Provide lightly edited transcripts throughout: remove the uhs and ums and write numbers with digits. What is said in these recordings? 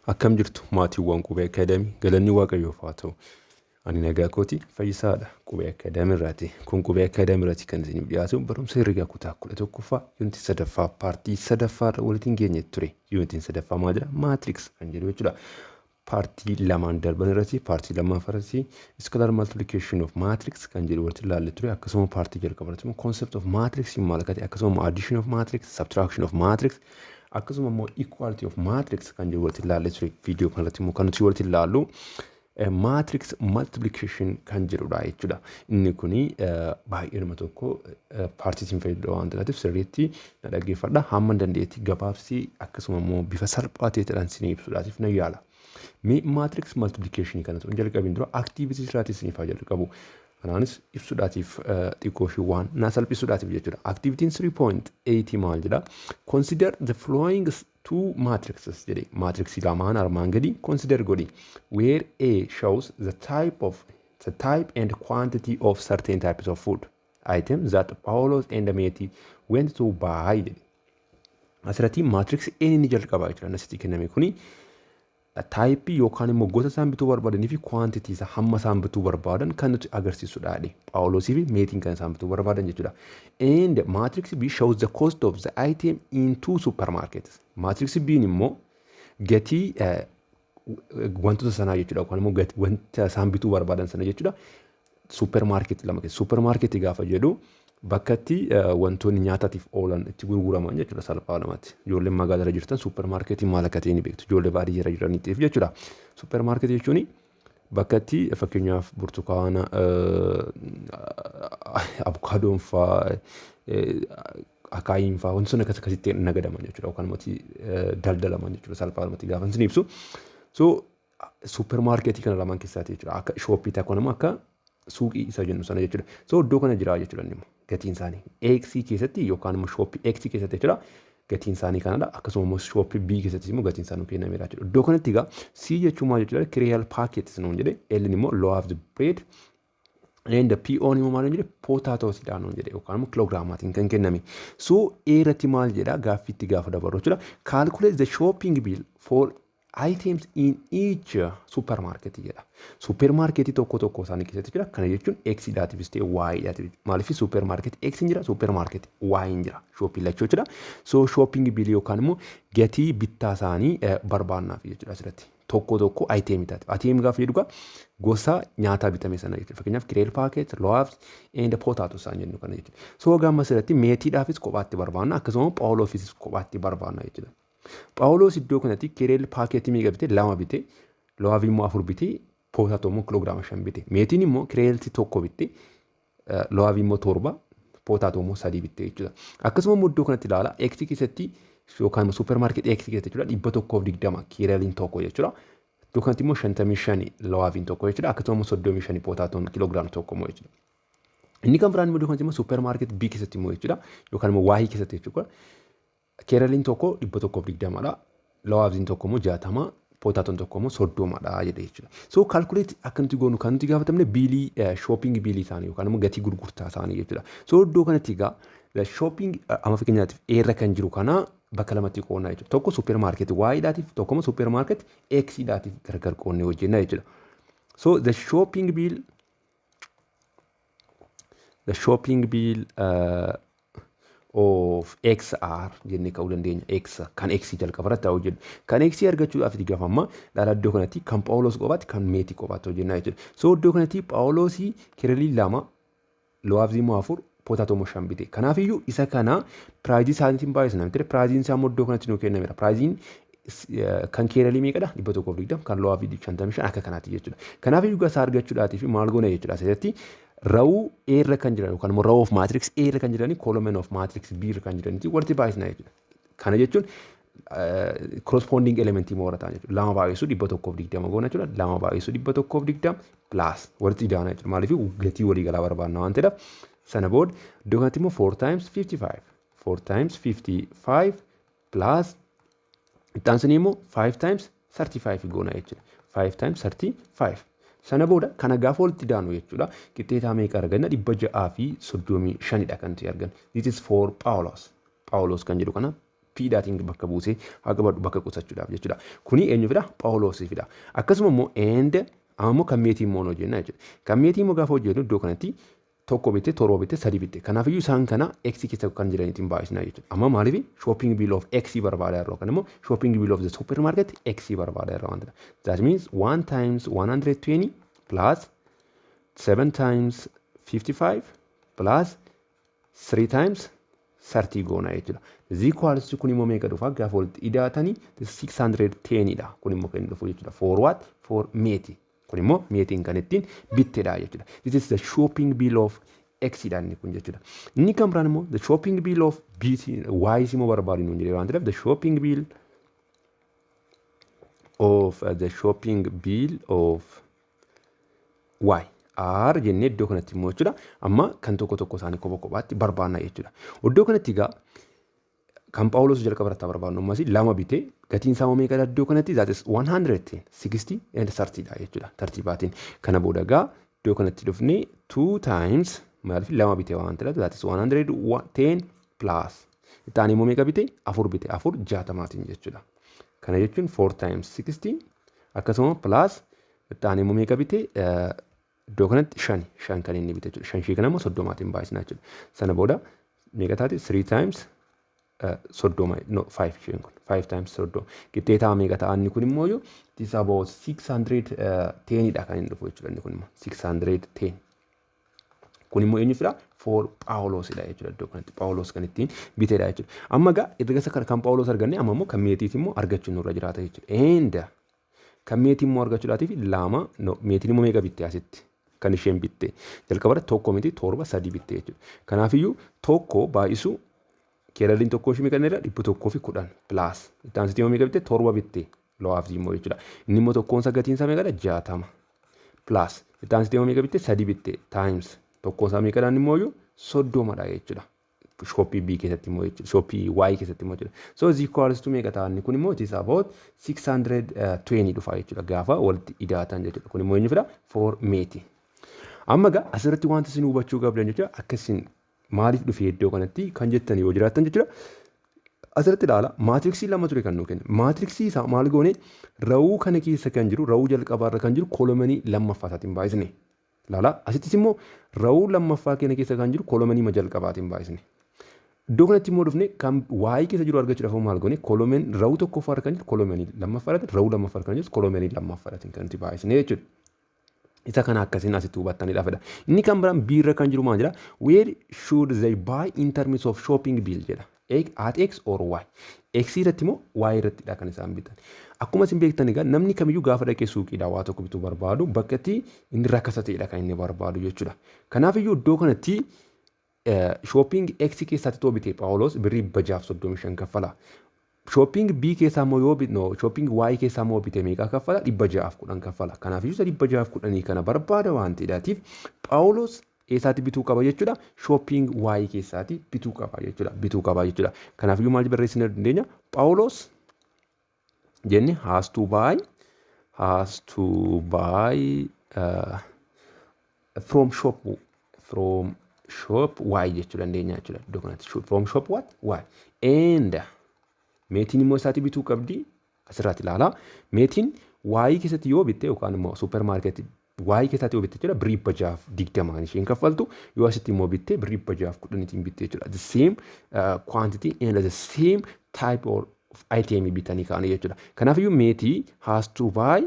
Akkam jirtu, maatiiwwan Qubee Academy? Galanni Waaqayyoof haa ta'u. Ani nagaa kooti, fayyisaadha Qubee Academy irraati. Kun Qubee Academy irratti kan isiniif dhiyaatu barumsa herregaa kutaa 11ffaa, yuunitii sadaffaa, paartii sadaffaa irra walitti geenye ture. Yuunitiin sadaffaa maal jedha? Matrix kan jedhu jechuudha. Paartii lamaan darban irratti, paartii lammaffaa irratti scalar multiplication of matrix kan jedhu walitti ilaalle ture. Akkasuma paartii jalqaba irratti immoo concept of matrix maal akka ta'e, akkasuma addition of matrix, subtraction of matrix, akkasuma immoo equality of matrix kan jedhu walitti ilaalle ture. Viidiyoo kanarratti immoo kan nuti walitti ilaallu matrix multiplication kan jedhudha jechuudha. Inni kuni baay'ee nama tokko paartii isin fayyadu waan ta'eef sirriitti na dhaggeeffadha. Hamma dandeetti gabaabsii akkasuma immoo bifa salphaa ta'eedhaan isin ibsuudhaatiif na yaala. Mee matrix multiplication kana ta'uun jalqabiin dura activity irraatii isiniif haa jalqabu. Kanaanis ibsuudhaatiif xiqqoo ishee waan na salphisuudhaatiif jechuudha. Activityn 3.8 maal jedha? "Consider the following two matrices" jedhe. Matrixii lamaan armaan gadi consider godhi. "Where A shows the type and quantity of certain types of food items that Paulos and Meti went to buy" jedhe. Asirratti matrix A inni jalqabaa jechuudha. Nasitti kenname kuni typeii yookaan immoo gosa isaan bituu barbaadanii fi quantity isaa, hamma isaan bituu barbaadan kan nuti agarsiisudha. Phaawulosii fi Meetiin kan isaan bituu barbaadan jechuudha. "And matrix B shows the cost of the item in two supermarkets." Matrix B immoo gatii wantoota sanaa jechuudha, yookaan immoo wanta isaan bituu barbaadan sana jechuudha. Supermarketii lama keessa. Supermarketii gaafa jedhu bakka itti wantoonni nyaataatiif oolan itti gurguraman jechuudha salphaadhumatti. Ijoolleen magaalaa irra jirtan supermarketiin maal akka ta'e ni beektu. Ijoollee baadiyyaa irra jiraniitiif jechuudha. Supermarketii jechuun bakka itti fakkeenyaaf burtukaana, abukaadoon fa'aa, akaayiin fa'aa, wantoonni akkas akkasitti nagadaman jechuudha, yookaan immoo daldalaman jechuudha salphaadhumatti gaafa isin ibsu. So supermarketii kana lamaan keessaati jechuudha. Akka shopii tokko nama akka suuqii isa jennu sana jechuudha. So iddoo kana jira jechuudha inni immoo gatiin isaanii. X keessatti yookaan immoo shopii X keessatti jechuudha. Gatiin isaanii kanadha. Akkasuma immoo shopii B keessatti immoo gatiin isaanii kennameera jechuudha. Iddoo kanatti egaa C jechuun maal jechuudha? Cereal packets nuun jedhe. L immoo loaf bread. And PO immoo maal jedhe? Potatoes dha nuun jedhe, yookaan immoo kiloogiraamaatiin kan kenname. So A irratti maal jedha gaaffiitti gaafa dabarru jechuudha? "Calculate the shopping bill for items in each supermarket" jedha. Supermarketii tokko tokko isaanii keessatti jira. Kana jechuun X dhaatiifis ta'e Y dhaatiif. Maaliif? Supermarket X hin jira, supermarket Y hin jira. Shopii lachuu jechuudha. So shopping bill yookaan immoo gatii bittaa isaanii barbaannaaf jechuudha asirratti. Tokko tokko itemii taate. Itemii gaafa jedhu gosa nyaataa bitame sana jechuudha. Fakkeenyaaf cereal packet, loaves and potato isaan jennu kana jechuudha. So gama asirratti Meetiidhaafis kophaatti barbaanna, akkasuma Phaawuloofis kophaatti barbaanna jechuudha. Phaawulos iddoo kanatti cereal packetii meeqa bite? Lama bite. Loafii immoo afur bite. Potato immoo kiloogiraama 5 bite. Meetiin immoo cerealsi tokko bitte. Loafii immoo torba. Potato immoo sadii bitte jechuudha. Akkasuma immoo iddoo kanatti ilaala. X keessatti yookaan immoo supermarket X keessatti jechuudha, 120 cerealiin tokko jechuudha. Iddoo kanatti immoo 55 loafiin tokko jechuudha. Akkasuma immoo 35 potatoon kiloogiraama tokko immoo jechuudha. Inni kan biraan immoo iddoo kanatti immoo supermarket B keessatti immoo jechuudha, yookaan immoo Y keessatti jechuudha. Cerealiin tokko 120dha. Loafiin tokko immoo 60. Potatoon tokko immoo 30dha jedhe jechuudha. So calculate akka nuti goonu kan nuti gaafatamne billii, shopping billii isaanii yookaan immoo gatii gurgurtaa isaanii jechuudha. So iddoo kanatti egaa shopping amma fakkeenyaatiif A irra kan jiru kana bakka lamatti qoonnaa jechuudha. Tokko supermarketii Y dhaatiif, tokko immoo supermarket X dhaatiif gargar qoonnee hojjenna jechuudha. So the shopping bill of XR jennee ka'uu dandeenya. X kan X jalqaba irratti haa hojjennu. Kan X argachuudhaaf itti gaafa amma ilaala, iddoo kanatti kan Phaawulos qofaatti, kan Meetii qofaatti hojjennaa jechuudha. So iddoo kanatti Phaawulosii cerealii lama, loafsii immoo afur, potato immoo shan bite. Kanaafiyyuu isa kana priceii isaaniitiin baay'isna miti? Priceiin isaa immoo iddoo kanatti nuu kennameera. Priceiin kan cerealii meeqadha? 120, kan loafii 55, akka kanaatti jechuudha. Kanaafiyyuu isaa argachuudhaatiif maal goona jechuudha? Asirratti row A irra kan jiran yookaan immoo row of matrix A irra kan jiranii column of matrix B irra kan jiranitti walitti baay'isna jechuudha. Kana jechuun corresponding elementii moora ta'an jechuudha. Lama baay'isuu 120 goona jechuudha. Lama baay'isuu 120 plus walitti idaana jechuudha. Maaliif? Gatii waliigalaa barbaanna waan ta'eef. Sana booda iddoo kanatti immoo 4 times 55, 4 times 55 plus itti aansanii immoo 5 times 35 goona jechuudha. 5 times 35. Sana booda kana gaafa walitti daanu jechuudha. Qixxeetaa meeqa arganna? 635dha kan nuti argannu. This is for Phaawulos. Phaawulos kan jedhu kana P dhaatiin bakka buusee haa qabadhu bakka qusachuudhaaf jechuudha. Kuni eenyuufidha? Phaawulosiifidha. Akkasuma immoo and amma immoo kan Meetii immoo hojjenna jechuudha. Kan Meetii immoo gaafa hojjennu iddoo kanatti tokko bitte, torba bitte, sadi bitte. Kanaafiyyuu isaan kana X keessa kan jiraniitiin baay'isna jechuudha. Amma maaliif shopping bill of X barbaadaa yeroo kan immoo shopping bill of the supermarket X barbaadaa yeroo waan ta'eef. That means 1 times 120 plus 7 times 55 plus 3 times 30 goona jechuudha. Is equals kun immoo meeqa dhufa? Gaafa walitti idaatanii 610 dha. Kun immoo kan inni dhufu jechuudha. For what? For Meetii. Kun immoo Meetiin kan ittiin bittedha jechuudha. This is the shopping bill of X dha inni kun jechuudha. Inni kan biraan immoo the shopping bill of B, Y immoo barbaadu nuun jedhee waan ta'eef, the shopping bill of Y R jennee iddoo kanatti immoo jechuudha. Amma kan tokko tokko isaanii kopha kophaatti barbaanna jechuudha. Iddoo kanatti egaa kan Phaawulos jalqaba irratti barbaadnu ammas lama bitee gatiin isaa meeqadha iddoo kanatti? That is 110, 60 and 30 dha jechuudha tartiibaatiin. Kana booda egaa iddoo kanatti dhufnee 2 times, maaliif lama bitee waan ta'eef, that is 110 plus itti aanee immoo meeqa bitee? Afur bitee, afur jaatamaatiin jechuudha. Kana jechuun 4 times 60, akkasuma plus itti aanee immoo meeqa bitee iddoo kanatti? Shan, shan kan inni bite jechuudha. Shan ishee kana immoo 30n baay'isna jechuudha. Sana booda meeqa taati? 3 times 30, no, 5, isheen kun 5 times 30 qixxeetaa meeqa ta'a? Inni kun immoo it is about 610 dha kan inni dhufu jechuudha. Inni kun immoo 610. Kun immoo eenyu fida? For Phaawulosidha jechuudha. Iddoo kanatti Phaawulos kan ittiin bitedha jechuudha. Amma egaa erga isa kan Phaawulos arganne, amma immoo kan Meetiif immoo argachuun nurra jiraata jechuudha. And kan Meetii immoo argachuudhaatiif lama, no, Meetiin immoo meeqa bitte asitti? Kan isheen bitte jalqaba irratti tokko miti, torba, sadi bitte jechuudha. Kanaafiyyuu tokko baay'isu keelalliin tokko ishee meeqa irra? 110 plus itti aansitii immoo meeqa bitte? Torba bitte lo'aaf immoo jechuudha. Inni immoo tokkoon isaa gatiin isaa meeqadha? 60 plus itti aansitii immoo meeqa bitte? Sadi bitte, times tokkoon isaa meeqadhaan immoo iyyuu 30dha jechuudha. Shopii B keessatti immoo jechuudha. Shopii Y keessatti immoo jechuudha. So is equals to meeqa ta'a inni kun immoo? It is about 620 dhufa jechuudha gaafa walitti idaatan jechuudha. Kun immoo eenyu fida? For Meeti. Amma egaa asirratti wanti isin hubachuu qabdan jechuudha, akka isin maaliif dhufe iddoo kanatti kan jettan yoo jiraattan jechuudha. Asirratti ilaala, matrixii lama ture kan nuu kenne. Matrixii isaa maal goone? Rowuu kana keessa kan jiru, rowuu jalqabaarra kan jiru columnii lammaffaa isaatiin baay'isne. Ilaala, asittis immoo rowuu lammaffaa keenya keessa kan jiru columnii jalqabaatiin baay'isne. Iddoo kanatti immoo dhufne kan Y keessa jiru argachuudhaaf maal goone? Column rowuu tokkoffaarra kan jiru columnii lammaffaadhaatiin, rowuu lammaffaarra kan jiru columnii lammaffaadhaatiin kan nuti baay'isne jechuudha. Isa kana akkasiin asitti hubattanidha fedha. Inni kan biraan B irra kan jiru maal jedha? "Where should they buy in terms of shopping bill?" jedha. At X or Y. X irratti immoo Y irrattidha kan isaan bitan. Akkuma isin beektan egaa namni kamiyyuu gaafa dhaqee suuqiidhaa waa tokko bituu barbaadu bakka itti inni rakkasa ta'edha kan inni barbaadu jechuudha. Kanaafiyyuu iddoo kanatti shopping X keessatti too bitee Phaawulos birrii 635 kaffala. Shopping B keessaa immoo yoo no, shopping Y keessaa immoo bitee meeqa kaffala? 610 kaffala. Kanaafiyyuu isa 610 kana barbaada waan ta'eedhaatiif Phaawulos eessaatti bituu qaba jechuudha? Shopping Y keessaatti bituu qaba jechuudha. Bituu qaba jechuudha. Kanaafiyyuu maal barreessuu dandeenya? Phaawulos jenne has to buy from shop Y jechuu dandeenya jechuudha. Iddoo kanatti from shop what? Y. And Meetiin immoo isaatti bituu qabdi? Asirratti ilaalaa. Meetiin Y keessatti yoo bitte yookaan immoo supermarketii Y keessatti yoo bitte jechuudha, birrii 620 kan isheen kaffaltu, yoo asitti immoo bitte birrii 610itiin bitte jechuudha. The same quantity and the same type of item bitanii ka'anii jechuudha. Kanaafiyyuu Meetii has to buy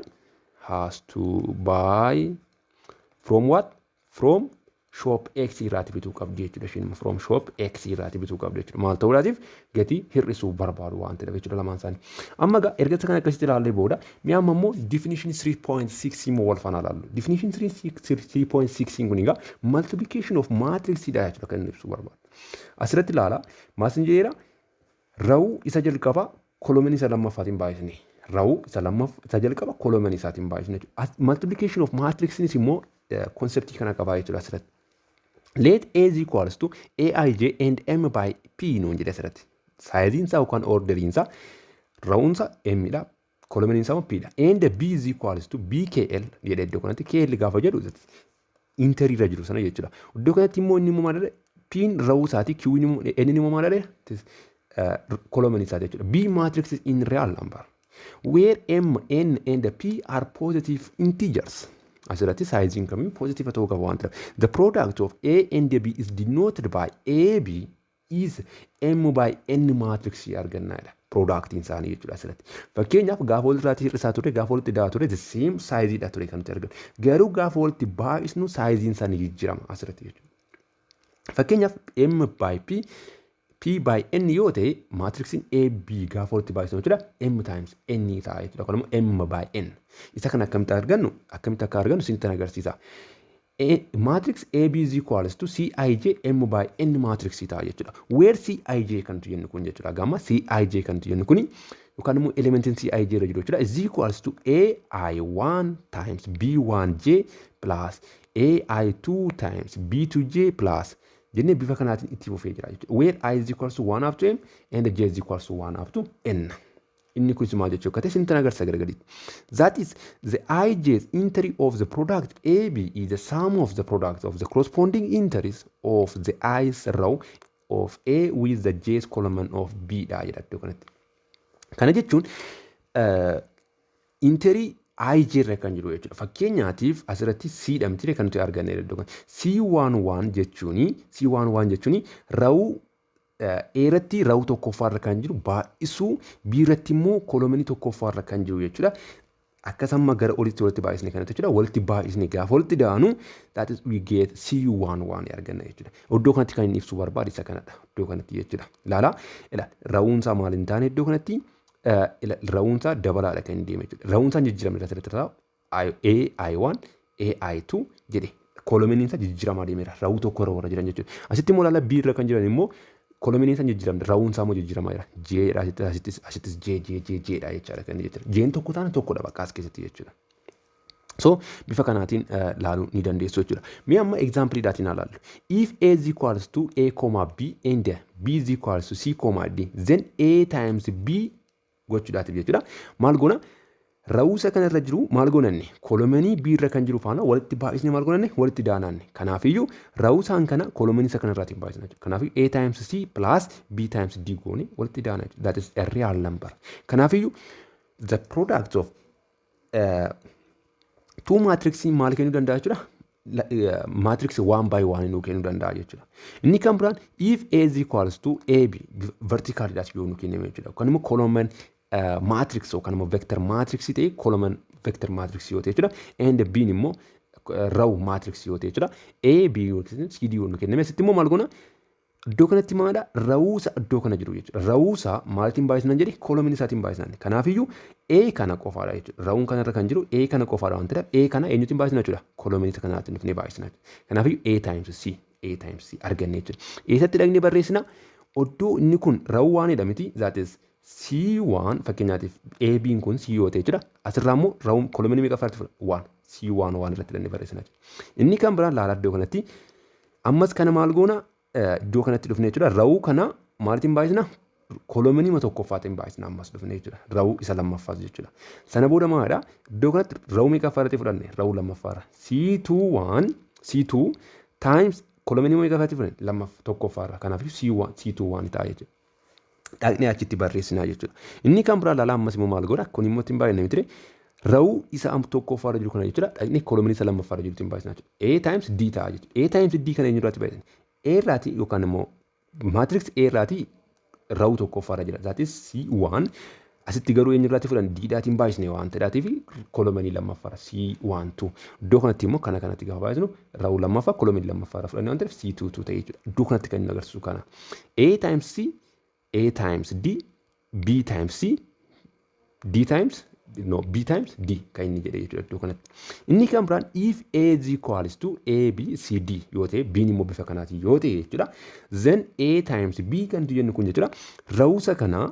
from what? From shop X irraati bituu qabdi jechuudha. Isheen from shop X irraati bituu qabdi jechuudha. Maal ta'uudhaatiif? Gatii hir'isuu barbaadu waan ta'eef jechuudha lamaan isaanii. Amma egaa erga isa kana akkasitti ilaallee booda mi'a amma immoo definition 3.6 immoo wal faana ilaallu. Definition 3.6 kun egaa multiplication of matrix dha jechuudha kan inni ibsuu barbaadu. Asirratti ilaala. Maasin jedheera, rowuu isa jalqabaa columnii isa lammaffaatiin baay'isne. Rowuu isa lammaffaa isa jalqaba columnii isaatiin baay'isne jechuudha. Multiplication of matrixinis immoo conceptii kana qabaa jechuudha asirratti. Let A is equals to Aij and M by P nuun jedhe asirratti. Sizeiin isaa yookaan orderiin isaa rowuun isaa M dha. Columniin isaa immoo P dha. And B is equals to BKL jedhe iddoo kanatti. KL gaafa jedhu entry irra jiru sana jechuudha. Iddoo kanatti immoo inni immoo maal jedhe? P'n rowuu isaati, Q'n immoo, N immoo maal jedhe? Column isaati jechuudha. B matrix is in real number where M, N and P are positive integers. Asirratti sizeiin kamiyyuu positive ta'uu qaba waan ta'eef. The product of A and B is denoted by AB is M by N matrix argannaadha. Productiin isaanii jechuudha asirratti. Fakkeenyaaf, gaafa walirraatti hir'isaa ture, gaafa walitti daa ture, the same sizeiidha ture kan nuti argannu. Garuu gaafa walitti baay'isnu sizeiin isaanii jijjiirama asirratti jechuudha. Fakkeenyaaf, M by P, P by N yoo ta'e, matrixiin AB gaafa walitti baay'isnu jechuudha, M times N ta'a jechuudha. Kun immoo M by N. Isa kana akkamitti argannu, akkamitti akka argannu isinitti agarsiisa. Matrix AB is equals to Cij M by N matrix ta'a jechuudha. Where Cij kan nuti jennu kun jechuudha. Gama Cij kan nuti jennu kuni yookaan immoo elementiin Cij irra jiru jechuudha, is equals to AI1 times B1J plus AI2 times B2J plus jennee bifa kanaatiin itti fufee jira jechuudha. Where I is equals to 1 up to M and J is equals to 1 up to N. Inni kunis maal jechuu akka ta'e isinitti agarsiisa gara gadiitti. That is, the ij's entry of the product AB is the sum of the product of the corresponding entries of the i's row of A with the j's column of B dha jedha iddoo kanatti. Kana jechuun entry ij irra kan jiru jechuudha. Fakkeenyaatiif, asirratti C dha miti kan nuti arganne iddoo kanatti. C11 jechuuni, C11 jechuuni rowuu A irratti rowuu tokkoffaarra kan jiru baay'isuu B irratti immoo columnii tokkoffaarra kan jiru jechuudha. Akkasuma gara olitti walitti baay'isne kanatti jechuudha. Walitti baay'isne gaafa walitti daanu, that is, we get C11 arganna jechuudha. Iddoo kanatti kan inni ibsuu barbaade isa kanadha. Iddoo kanatti jechuudha. Ilaala. Ila rowuunsaa maal hin taane, iddoo kanatti rowuunsaa dabalaadha kan inni deeme jechuudha. Rowuunsaa hin jijjiiramne asirratti A I1 A I2 jedhe, columniin isaa jijjiiramaa deemeera. Rowuu tokko irra warra jiran jechuudha. Asitti immoo ilaala, B irra kan jiran immoo columniin isaa jijjiiramne, rowuun isaa immoo jijjiiramaa jira. J dha asittis, asittis, asittis J J J J dha jechaadha kan inni jechuudha. J'n tokko taane tokkodha bakka as keessatti jechuudha. So bifa kanaatiin laaluu ni dandeessu jechuudha. Mee amma exampleiidhaatiin haa laallu. If A is equals to A comma B and B is equals to C comma D, then A times B gochuudhaatiif jechuudha. Maal goona? Rowuusa kanarra jiru maal goonanne? Columnii B irra kan jiru faana walitti baay'isnee maal goonanne? Walitti daanaanne. Kanaafiyyuu rowuusaan kana columnii isa kanarraatiin baay'isna jechuudha. Kanaafiyyuu A times C plus B times D goone walitti daana jechuudha. That is a real number. Kanaafiyyuu the product of two matrix maal kennuu danda'a jechuudha? Matrix one by one nuu kennuu danda'a jechuudha. Inni kan biraan, if A is equals to AB vertical yoo nu kenname jechuudha. Yookaan immoo column matrix yookaan immoo vector matrix ta'e, column vector matrix yoo ta'e jechuudha. And B immoo row matrix yoo ta'e jechuudha. A B yookiin C D yoo nu kenname, asitti immoo maal goona? Iddoo kanatti maadha? Rowuusa iddoo kana jiru jechuudha. Rowuusa maalitiin baay'isnan jedhe? Columnii isaatiin baay'isnan. Kanaafiyyuu A kana qofaadha jechuudha. Rowuun kanarra kan jiru A kana qofaadha waan ta'eef, A kana eenyutiin baay'isna jechuudha? Columnii isa kanaatiin dhufnee baay'isna. Kanaafiyyuu A times C, A times C arganne jechuudha. Eessatti dhaqnee barreessina? Oddoo inni kun row oneidha miti? That is C1. Fakkeenyaatiif, AB'n kun C yoo ta'e jechuudha. Asirraa immoo rowuun columnii meeqa irratti fudha? 1. C1 1 irratti dhaqnee barreessina jechuudha. Inni kan biraan, laala, iddoo kanatti ammas kana maal goona? Iddoo kanatti dhufne jechuudha. Rowuu kana maalitiin baay'isna? Columnii tokkoffaatiin baay'isna ammas dhufne jechuudha. Rowuu isa lammaffaas jechuudha. Sana booda maalidha? Iddoo kanatti rowuu meeqaffaa irratti fudhanne? Rowuu lammaffaarra. C2 1 C2 times columnii meeqaffaatti fudhanne? Lammaffaa, tokkoffaarra. Kanaafuu C1 C2 1 ta'a jechuudha. Dhaqnee achitti barreessinaa jechuudha. Inni kan biraa, laalaa, ammas immoo maal godha? Kun immoo ittiin baay'inne miti, rowuu isa tokkoffaarra jiru kana jechuudha. Dhaqnee columnii isa lammaffaarra jirutti hin baay'isnaa jechuudha. A times D ta'a jechuudha. A times D kana eenyurraatti baay'isne? A irraati yookaan immoo matrix A irraati rowuu tokkoffaarra jira. That is C1. Asitti garuu eenyurraatti fudhan? D dhaatiin baay'isne waan ta'eedhaatiif columnii lammaffaarra C1 2. Iddoo kanatti immoo kana kanatti gaafa baay'isnu, rowuu lammaffaa columnii lammaffaarra fudhanne waan ta'eef, C2 2 ta'e jechuudha. Iddoo kanatti kan inni agarsiisu kana. A times C, A times D, B times C, D times, no, B times D kan inni jedhe jechuudha iddoo kanatti. Inni kan biraan, if A is equals to A B C D yoo ta'e, B immoo bifa kanaatiin yoo ta'e jechuudha. Then A times B kan jennu kun jechuudha. Rowusa kana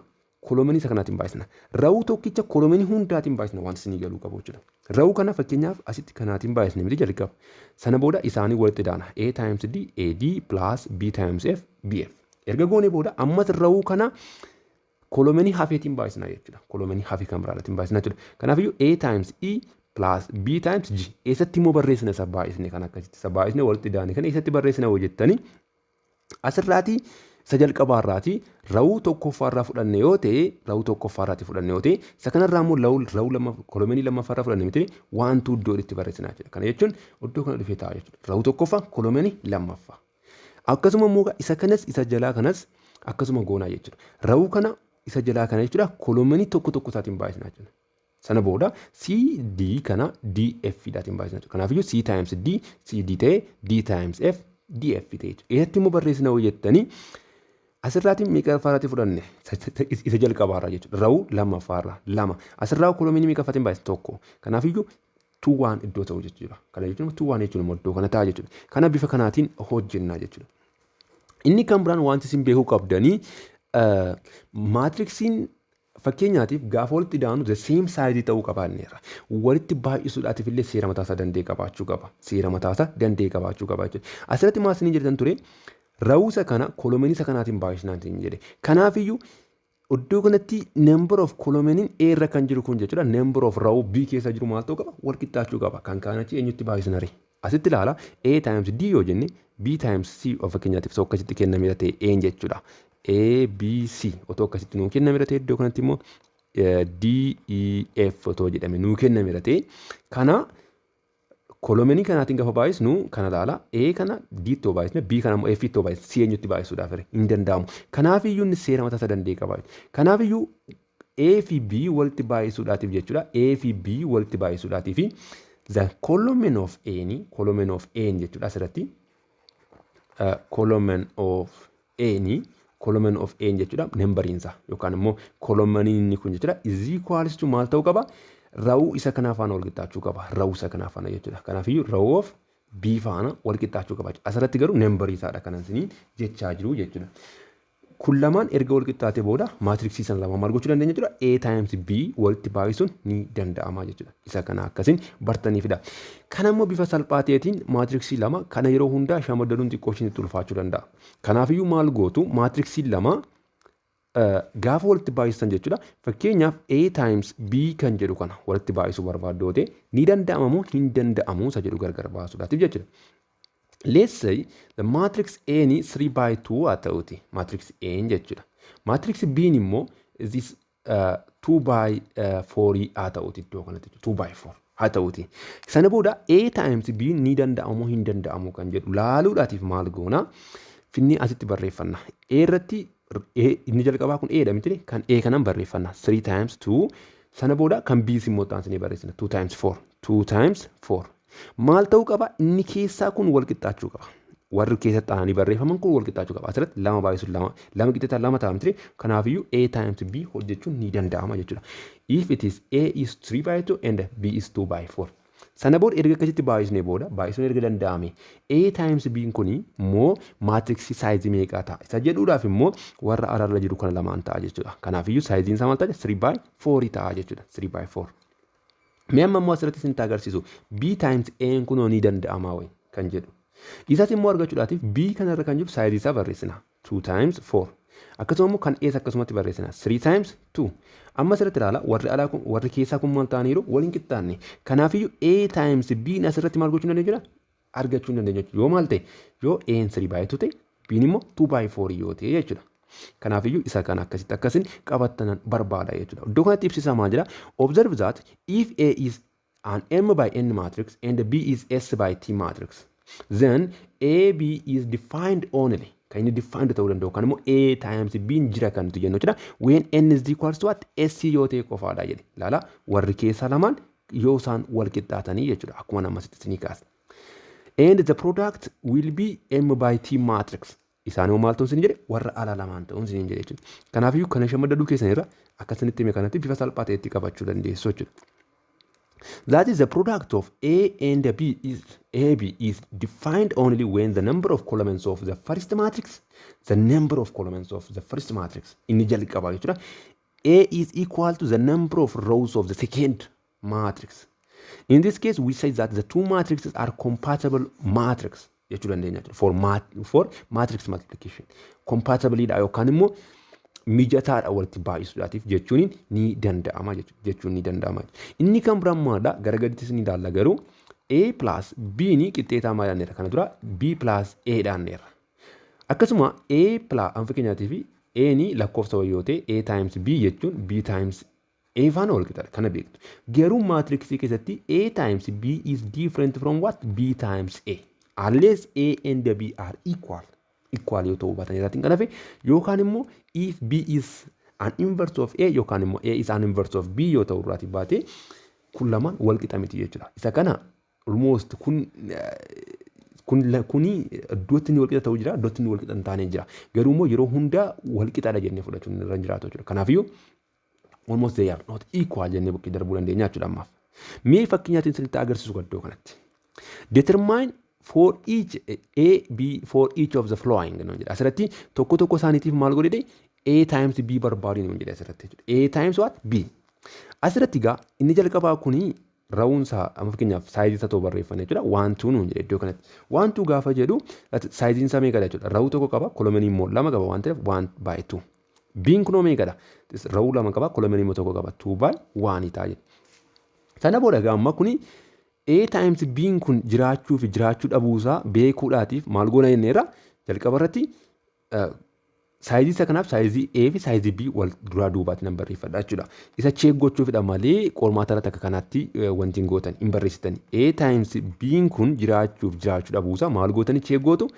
columnii isa kanaatiin baay'isna. Rowuu tokkicha columnii hundaatiin baay'isna wanti isinii galuu qabu jechuudha. Rowuu kana fakkeenyaaf asitti kanaatiin baay'isne miti jalqaba? Sana booda isaanii walitti daana. A times D AD plus B times F BF. Erga goonee booda ammas rowuu kana columnii hafeetiin baay'isna jechuudha. Columnii hafee kan biraatiin baay'isna jechuudha. Kanaafiyyuu A times E plus B times G. Eessatti immoo barreessina isa baay'isne kan akkasitti? Isa baay'isne walitti daane kan eessatti barreessina hoo jettanii, asirraatii Isa jalqabaarraati rowuu tokkoffaarraa fudhanne yoo ta'e, rowuu tokkoffaarraati fudhanne yoo ta'e, isa kanarraa immoo rowuu lama columnii lammaffaarraa fudhanne miti, one two iddoo itti barreessinaa jechuudha. Kana jechuun iddoo kana dhufee ta'a jechuudha. Rowuu tokkoffaa, columnii lammaffaa. Akkasuma immoo isa kanas, isa jalaa kanas akkasuma goonaa jechuudha. Rowuu kana, isa jalaa kana jechuudha, columnii tokko tokko isaatiin baay'isnaa jechuudha. Sana booda C D kana D F dhaatiin baay'isnaa jechuudha. Kanaafiyyuu C times D C D ta'ee, D times F D F ta'e jechuudha. Eessatti immoo barreessina hoo jettanii, asirraatiin meeqaffaarratti fudhanne? Isa jalqabaarraa jechuudha. Rowuu lammaffaarraa lama. Asirraa columnii meeqaffaatiin baay'isna? Tokko. Kanaafiyyuu two one iddoo ta'u jechuudha. Kana jechuun two one jechuun immoo iddoo kana ta'a jechuudha. Kana bifa kanaatiin hojjennaa jechuudha. Inni kan biraan wanti isin beekuu qabdanii, matrixiin fakkeenyaatiif gaafa walitti daanu the same size ta'uu qabaanneerra. Walitti baay'isuudhaatiif illee seera mataasaa danda'e qabaachuu qaba. Seera mataasaa danda'e qabaachuu qaba jechuudha. Asirratti maal isin jedhan ture? Rowusa kana columnii isa kanaatiin baay'isnaan jedhe. Kanaafiyyuu iddoo kanatti number of columniin A irra kan jiru kun jechuudha. Number of row B keessa jiru maal ta'uu qaba? Wal qixxaachuu qaba. Kan kaan achi eenyutti baay'isna ree? Asitti ilaala, A times D yoo jenne, B times C of fakkeenyaatiif osoo akkasitti kennameera ta'e, A jechuudha. A B C otoo akkasitti nuu kennameera ta'e, iddoo kanatti immoo D E F otoo jedhame nuu kennameera ta'e, kana columnii kanaatiin gaafa baay'isnu, kana ilaala, A kana D itti baay'isne, B kana immoo F itti baay'isne, C eenyutti baay'isuudhaaf hin danda'amu. Kanaafiyyuu inni seera mataa isaa danda'e qaba. Kanaafiyyuu A fi B walitti baay'isuudhaatiif jechuudha. A fi B walitti baay'isuudhaatiif the column of A ni column of A jechuudha, asirratti column of A ni column of A jechuudha, numberiinsa yookaan immoo columniin inni kun jechuudha is equals to maal ta'uu qaba? Rowuu isa kanaa faana wal qixxaachuu qaba. Rowuu isa kanaa faana jechuudha. Kanaafiyyuu row of B faana wal qixxaachuu qaba. Asirratti garuu numberii isaadha kanan isiniin jechaa jiru jechuudha. Kun lamaan erga wal qixxaatee booda matrixii sana lama maal gochuu dandeenya jechuudha? A times B walitti baay'isuun ni danda'ama jechuudha. Isa kana akkasiin bartaniifidha. Kana immoo bifa salphaa ta'eetiin matrixii lama kana yeroo hundaa shamaddaduun xiqqoo isinitti ulfaachuu danda'a. Kanaafiyyuu maal gootu? Matrixii lama gaafa walitti baay'isan jechuudha. Fakkeenyaaf A times B kan jedhu kana walitti baay'isuu barbaaddu ta'e, ni danda'ama moo hin danda'amu isa jedhu gargar baasuudhaatiif jechuudha. Let's say the matrix A ni 3 by 2 haa ta'uti. Matrix A jechuudha. Matrix B immoo this 2 by 4 haa ta'uti, iddoo kanatti 2 by 4 haa ta'uti. Sana booda A times B ni danda'amu moo hin danda'amu kan jedhu laaluudhaatiif maal goona? Finni asitti barreeffanna. A irratti A inni jalqabaa kun A dha miti, kan A kanan barreeffanna. 3 times 2. Sana booda kan B immoo taasisnee barreessina. 2 times 4, 2 times 4. Maal ta'uu qaba? Inni keessaa kun wal qixxaachuu qaba. Warri keessatti aananii barreeffaman kun wal qixxaachuu qaba. Asirratti lama baay'isuun lama, lama qixxaataa lama ta'a miti. Kanaafiyyuu A times B hojjechuun ni danda'ama jechuudha. If it is A is 3 by 2 and B is 2 by 4. Sana booda erga akkasitti baay'isnee booda, baay'isuun erga danda'ame, A times B kuni immoo matrixii sizeii meeqaa ta'a? Isa jedhuudhaaf immoo warra alaarra jiru kana lamaan ta'a jechuudha. Kanaafiyyuu sizeiin isaa maal ta'a? 3 by 4 ta'a jechuudha. 3 by 4. Mee amma immoo asirratti isin agarsiisu, B times A kunoo ni danda'amaa wayi kan jedhu. Isas immoo argachuudhaatiif B kanarra kan jiru sizeii isaa barreessina. 2 times 4. Akkasuma immoo kan A's akkasumatti barreessina. 3 times 2. Amma asirratti ilaala, warri alaa kun, warri keessaa kun maal ta'aniiru? Waliin qixxaanne. Kanaafiyyuu A times B asirratti maal gochuu dandeenya? Argachuu hin dandeenya. Yoo maal ta'e? Yoo A 3 by 2 ta'e, B immoo 2 by 4 yoo ta'e jechuudha. Kanaafiyyuu isa kana akkasitti akkasin qabattanan barbaada jechuudha. Iddoo kanatti ibsisaa maal jedha? Observe that if A is an M by N matrix and B is S by T matrix, then AB is defined only, kan inni defined ta'uu danda'u kan immoo A times B jira kan nuti jennu jechuudha. When N is equals to what? S yoo ta'e qofaadha jedhe. Ilaala, warri keessaa lamaan yoo isaan wal qixxaatanii jechuudha. Akkuma nama asitti isinii kaase. And the product will be M by T matrix. Isaan immoo maal ta'uun isin jedhe? Warra ala lamaan ta'uun isin jedhe jechuudha. Kanaafiyyuu kana shamaddaduu keessan irra akka isinitti hime kanatti bifa salphaa ta'etti qabachuu dandeessu jechuudha. That is, the product of A and B is AB is defined only when the number of columns of the first matrix, the number of columns of the first matrix inni jalqabaa jechuudha, A is equal to the number of rows of the second matrix. In this case, we say that the two matrices are compatible matrix jechuu dandeenya jechuudha. For matrix multiplication. Compatible dha yookaan immoo mijataadha walitti baay'isuudhaatiif jechuun ni danda'ama jechuudha. Jechuun ni danda'ama. Inni kan biraan maalidha? Gara gadittis ni ilaalla garuu, A plus B ni qixxeetaa maal jedhaneera? Kana dura B plus A dhaanneerra. Akkasuma A plus, amma fakkeenyaatiif A ni lakkoofsa wayii yoo ta'e, A times B jechuun B times A faana wal qixaadha, kana beektu. Garuu maatriksii keessatti A times B is different from what? B times A. Unless A and B are equal. Equal yoo ta'uu baatan irratti kan hafe, yookaan immoo if B is an inverse of A yookaan immoo A is an inverse of B yoo ta'u irraati baate, kun lamaan wal qixa miti jechuudha. Isa kana almost kun kuni iddootti inni wal qixa ta'uu jira, iddootti inni wal qixa hin taane jira. Garuu immoo yeroo hundaa wal qixaadha jennee fudhachuun irra hin jiraatu jechuudha. Kanaafiyyuu almost they are not equal jennee bukkee darbuu dandeenya jechuudha ammaaf. Mee fakkeenyaatiin isinitti agarsiisu iddoo kanatti. Determine for each A, B for each of the following nuun jedha. Asirratti tokko tokko isaaniitiif maal godhedhe? A times B barbaadu nuun jedhe asirratti jechuudha. A times what? B. Asirratti egaa inni jalqabaa kuni rowunsaa amma fakkeenyaaf sizeii isaa ta'uu barreeffanne jechuudha. One two nuun jedhe iddoo kanatti. One two gaafa jedhu sizeiin isaa meeqadha jechuudha? Row tokko qaba, columnii immoo lama qaba waan ta'eef one by two. B'n kunoo meeqadha? Row lama qaba, columnii immoo tokko qaba. Two by one ta'a jedha. Sana booda egaa amma kuni A times B'n kun jiraachuu fi jiraachuu dhabuusaa beekuudhaatiif maal goona jenneerra? Jalqaba irratti sizeii isa kanaaf sizeii A fi sizeii B wal duraa duubaatti nan barreeffadha jechuudha. Isa check gochuufidha malee qormaata irratti akka kanaatti wanti hin gootan hin barreessitan. A times B'n kun jiraachuuf jiraachuu dhabuusaa maal gootanii check gootu?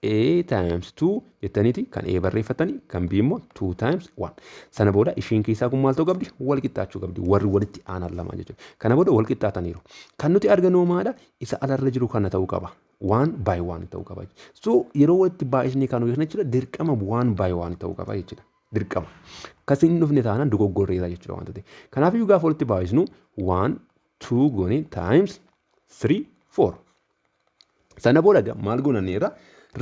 A times 2 jettaniiti kan A barreeffatanii, kan B immoo 2 times 1. Sana booda isheen keessaa kun maal ta'uu qabdi? Wal qixxaachuu qabdi. Warri walitti aanan lama jechuudha. Kana booda wal qixxaataniiru. Kan nuti argannu maadha? Isa alarra jiru kana ta'uu qaba. One by one ta'uu qaba. So yeroo walitti baay'isnee kan hojjetan jechuudha, dirqama one by one ta'uu qaba jechuudha. Dirqama. Akkasiin hin dhufne taanaan dogoggorreera jechuudha waanta ta'e. Kanaafiyyuu gaafa walitti baay'isnu 1 2 goone times 3 4. Sana booda maal goonanneerra?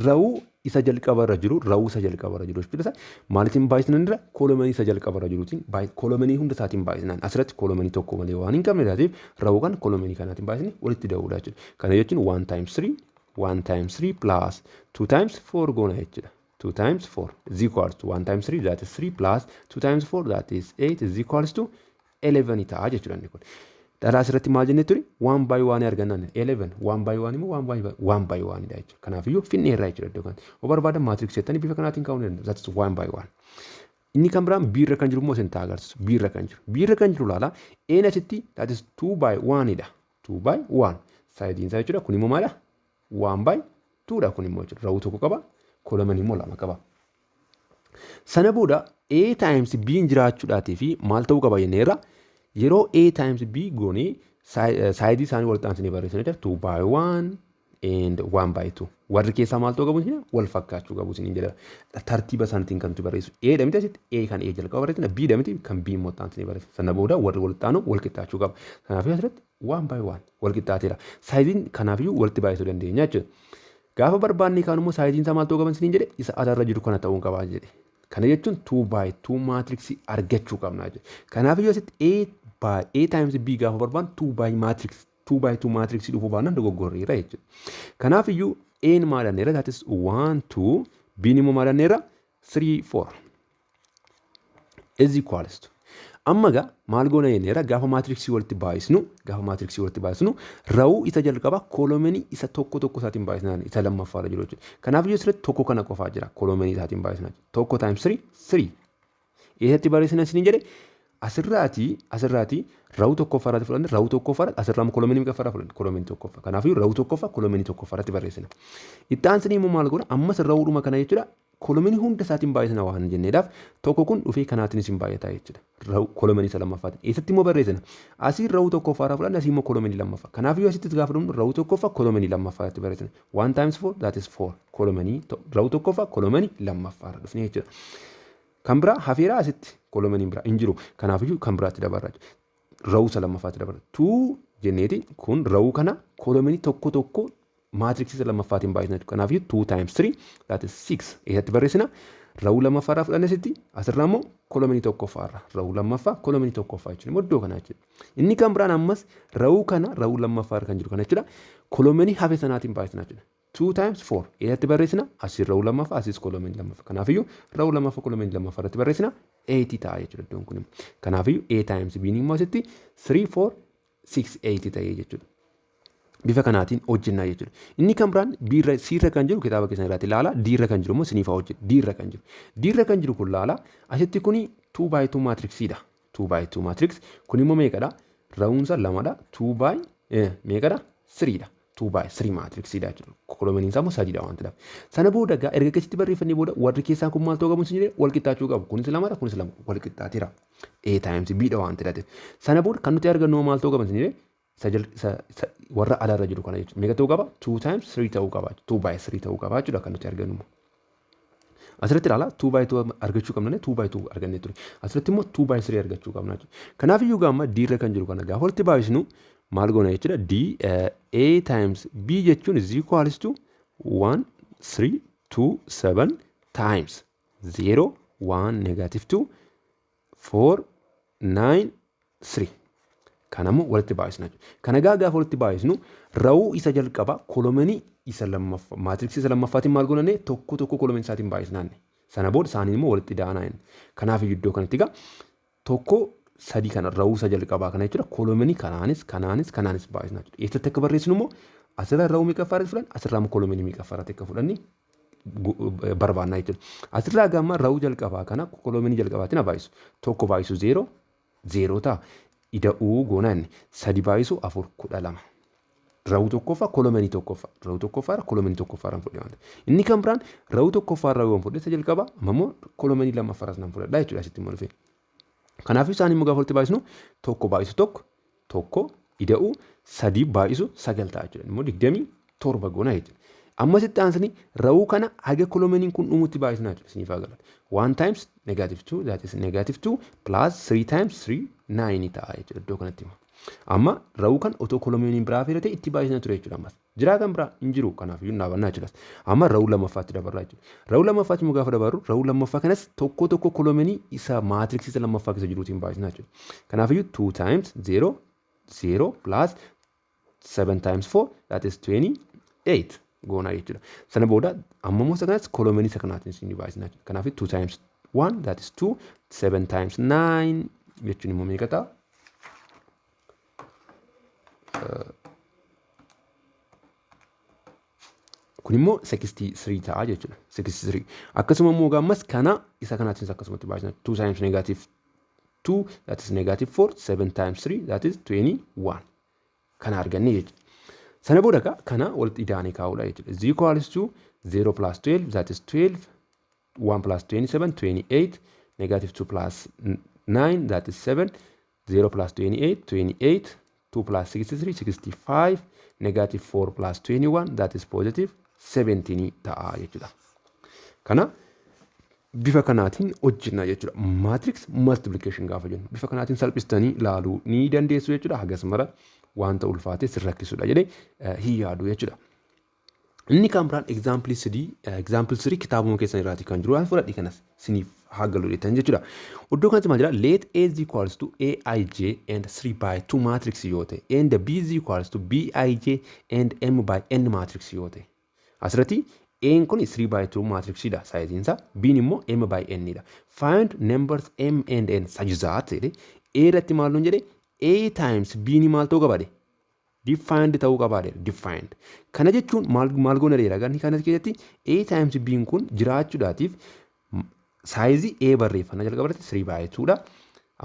Row isa jalqabarra jiru, row isa jalqabarra jiru jechuudha. Maalitiin baay'isnan irra? Columnii isa jalqabarra jiruutiin, columnii hunda isaatiin baay'isnaan. Asirratti columnii tokko malee waan hin qabne taateef, row kan columnii kanaatiin baay'isne walitti da'uudha jechuudha. Kana jechuun 1 times 3, 1 times 3 plus 2 times 4 goona jechuudha. 2 times 4 is equals to 1 times 3, that is 3, plus 2 times 4, that is 8, is equals to 11 ta'a jechuudha inni kun. Dhalaa asirratti maal jennee ture? One by one argannaan 11, 1 by 1 immoo 1 by 1 by 1 dha jechuudha. Kanaafiyyuu finneerraa jechuudha iddoo kanatti. Yoo barbaadan matrix jettanii bifa kanaatiin kaa'uu ni danda'u. That is 1 by 1. Inni kan biraan B irra kan jiru immoo isin ta'a agarsiisu. B irra kan jiru. B irra kan jiru laala. Een asitti that is 2 by 1 dha. 2 by 1. Sizeiin isaa jechuudha. Kun immoo maadha? 1 by 2 dha kun immoo jechuudha. Row tokko qaba. Columnii immoo lama qaba. Sana booda A times B jiraachuudhaatii fi maal ta'uu qaba jenneerra? Yeroo A times B goonee sizeii isaanii walitti aansanii barreessanii jira, 2 by 1 and 1 by 2. Warri keessaa maal ta'uu qabu? Isin wal fakkaachuu qabu isin jedha. Tartiiba isaaniitiin kan nuti barreessu. A dha miti asitti? A kan A jalqaba barreessina, B dha miti? Kan B immoo itti aansanii barreessina. Sana booda warri walitti aanu wal qixxaachuu qaba. Kanaafuu asirratti 1 by 1 wal qixxaateera. Sizeiin kanaafiyyuu walitti baay'isuu dandeenya jechuudha. Gaafa barbaanne kaan immoo sizeiin isaa maal ta'uu qaban isiniin jedhe? Isa alarra jiru kana ta'uu qaba jedhe. Kana jechuun 2 by 2 matrixii argachuu qabna jechuudha. Kanaaf iyyuu asitti A by A times B gaafa barbaannu 2 by matrix, 2 by 2 matrixii dhufuu baannaan dogoggorreera jechuudha. Kanaaf iyyuu A'n maal jenneera? That is 1 2. B'n immoo maal jenneera? 3 4 is equals to. Amma gaa maal goona jenneera? Gaafa matrixii walitti baay'isnu row isa jalqaba columnii isa tokko tokko isaatiin baay'isnaan isa lammaffaarra jiru jechuudha. Kanaaf iyyuu asirratti tokko kana qofaa jira, columnii isaatiin baay'isnaa. Tokko times 3, 3. Eessatti barreessina isiniin jedhe? Asirraatii row tokkoffaarratti fudhanne, row tokkoffaarratti. Asirraa columnii meeqaffaarraa fudhanne? Columnii tokkoffaa. Kanaafuu row tokkoffaa columnii tokkoffaarratti barreessina. Itti aansanii immoo maal goona ammas? Rowdhuma kana jechuudha, columnii hunda isaatiin baay'isna waan jenneedhaaf, tokko kun dhufee kanaatiin isin baay'ata jechuudha. Columnii isa lammaffaatiin. Eessatti immoo barreessina? Asii row tokkoffaarraa fudhanne, asii immoo columnii lammaffaa. Kanaafuu asittis gaafa dhumnu row tokkoffaa columnii lammaffaatti barreessina. 1 times 4, that is 4. Columnii row tokkoffaa columnii lammaffaarra dhufne jechuudha. Kan biraa hafeeraa asitti columniin biraa hin jiru. Kanaafiyyuu kan biraatti dabarra. Row isa lammaffaatti dabarra. Two jenneeti kun row kana columnii tokko tokko matrixii isa lammaffaatiin baay'isna. Kanaafiyyuu 2 times 3, that is 6. Eessatti barreessina? Row lammaffaarraa fudhanne asitti, asirraa immoo columnii tokkoffaarra. Row lammaffaa columnii tokkoffaa jechuudha. Immoo iddoo kana jechuudha. Inni kan biraan ammas row kana row lammaffaarra kan jiru kana jechuudha. Columnii hafe sanaatiin baay'isna jechuudha. 2 times 4 eessatti barreessina? Asii row lammaffaa, asiis columnii lammaffaa. Kanaafiyyuu row lammaffaa columnii lammaffaa irratti barreessina, 8 ta'a jechuudha iddoon kun. Kanaafiyyuu A times B immoo asitti 3 4 6 8 ta'ee jechuudha. Bifa kanaatiin hojjennaa jechuudha. Inni kan biraan B irra, C irra kan jiru kitaaba keessan irratti ilaala. D irra kan jiru immoo isiniif haa hojjetu. D irra kan jiru. D irra kan jiru kun laala. Asitti kuni 2 by 2 matrixiidha. 2 by 2 matrix. Kun immoo meeqadha? Rowunsa lamadha. 2 by meeqadha? 3dha. 2 by 3 matrixiidha jechuudha. Columniin isaa immoo sadiidha waan ta'eef. Sana booda egaa erga akkasitti barreeffannee booda warri keessaa kun maal ta'uu qabu isin jedhee? Wal qixxaachuu qabu. Kunis lamadha, kunis lama, wal qixxaateera. A times B dha waan ta'eef. Sana booda kan nuti argannu maal ta'uu qaba isin jedhee? Warra alaarra jiru kana jechuudha. Meeqa ta'uu qaba? 2 times 3 ta'uu qaba. 2 by 3 ta'uu qaba jechuudha kan nuti argannu. Asirratti ilaala, 2 by 2 argachuu qabna, 2 by 2 argannee ture. Asirratti immoo 2 by 3 argachuu qabna jechuudha. Kanaaf iyyuu gaamma D irra kan jiru kana gaafa walitti baay'isnu maal goona jechuudha? D A times B jechuun is equals to 1 3 2 7 times 0 1 negative 2 4 9 3. Kanammoo walitti baay'isna jechuudha. Kana gaafa walitti baay'isnu rowuu isa jalqaba columnii isa lammaffaa, matrixii isa lammaffaatiin maal goonanne? Tokko tokko columnii isaatiin baay'isnaanne. Sana booda isaanii immoo walitti daanaa inni. Kanaaf iddoo kanatti egaa tokko sadii kana rowuu isa jalqabaa kana jechuudha. Columnii kanaanis, kanaanis, kanaanis baay'isna jechuudha. Eessatti akka barreessinu immoo asirraa rowuu meeqaffaa irratti fudhanne, asirraa immoo columnii meeqaffaa irratti akka fudhanne barbaannaa jechuudha. Asirraa gamma rowuu jalqabaa kana columnii jalqabaatiin haa baay'isu. Tokko baay'isu zeeroo zeeroo ta'a. Ida'uu goonaa inni sadi baay'isu afur 12. Rowuu tokkoffaa columnii tokkoffaa. Rowuu tokkoffaa columnii tokkoffaa irraan fudhee waan ta'eef. Inni kan biraan rowuu tokkoffaa irraa yoon fudhe isa jalqabaa, amma immoo columnii lammaffaa irraas nan fudhadha jechuudha asitti immoo dhufee. Kanaaf isaan immoo gaafa walitti baay'isnu tokko baay'isu tokko tokko, ida'uu sadii baay'isu sagal ta'a jechuudha. Immoo 27 goona jechuudha. Ammasitti aansanii rowuu kana haga columniin kun dhumutti baay'isnaa jechuudha. Isiniif haa galu. 1 times negative 2, that is negative 2, plus 3 times 3, 9 ta'a jechuudha iddoo kanatti immoo. Amma rowuu kan otoo columniin biraa feerate itti baay'isna ture jechuudha ammas. Jiraa kan biraa hin jiru, kanaaf iyyuu dhaabannaa jechuudha. Amma rowuu lammaffaatti dabarraa jechuudha. Rowuu lammaffaatti immoo gaafa dabarru rowuu lammaffaa kanas tokko tokko columnii isa matrixii isa lammaffaa keessa jiruutiin baay'isna jechuudha. Kanaaf iyyuu 2 times 0 0 plus 7 times 4, that is 28 goonaa jechuudha. Sana booda amma immoo isa kanas columnii isa kanaatiin isin baay'isna jechuudha. Kanaaf 2 times 1, that is 2, 7 times 9 jechuun immoo meeqa ta'a? Kun immoo 63 ta'a jechuudha. 63. Akkasuma immoo gaammas kana isa kanaatiin akkasumatti baay'isna. 2 times negative 2, that is negative 4, 7 times 3, that is 21. Kana arganne jechuudha. Sana booda egaa kana walitti idaanee kaa'uudha jechuudha. Is equals to 0 plus 12, that is 12, 1 plus 27, 28, negative 2 plus 9, that is 7, 0 plus 28, 28, 2 plus 63, 65, negative 4 plus 21, that is positive 17 ta'a jechuudha. Kana bifa kanaatiin hojjenna jechuudha. Matrix multiplication gaafa jennu bifa kanaatiin salphistanii ilaaluu ni dandeessu jechuudha. Hagas mara wanta ulfaatee sin rakkisudha jedhee hin yaadu jechuudha. Inni kan biraan example 3, example 3 kitaabuma keessan irraati kan jiru waan fudhadhi kanas siniif haa galu jettan jechuudha. Iddoo kanatti maal jira? Let A is equals to AIJ and 3 by 2 matrix yoo ta'e and B is equals to BIJ and M by N matrix yoo ta'e. Asirratti A'n kun 3 by 2 matrixiidha sizeiin isaa, B'n immoo M by N dha. Find numbers M and N such that jedhe. A irratti maal nuun jedhe? A times B ni maal ta'uu qabaadhe? Defined ta'uu qabaadhe, defined. Kana jechuun maal maal goona dheeraa ganni kana keessatti A times B kun jiraachuudhaatiif sizeii A barreeffanna, jalqaba irratti 3 by 2 dha.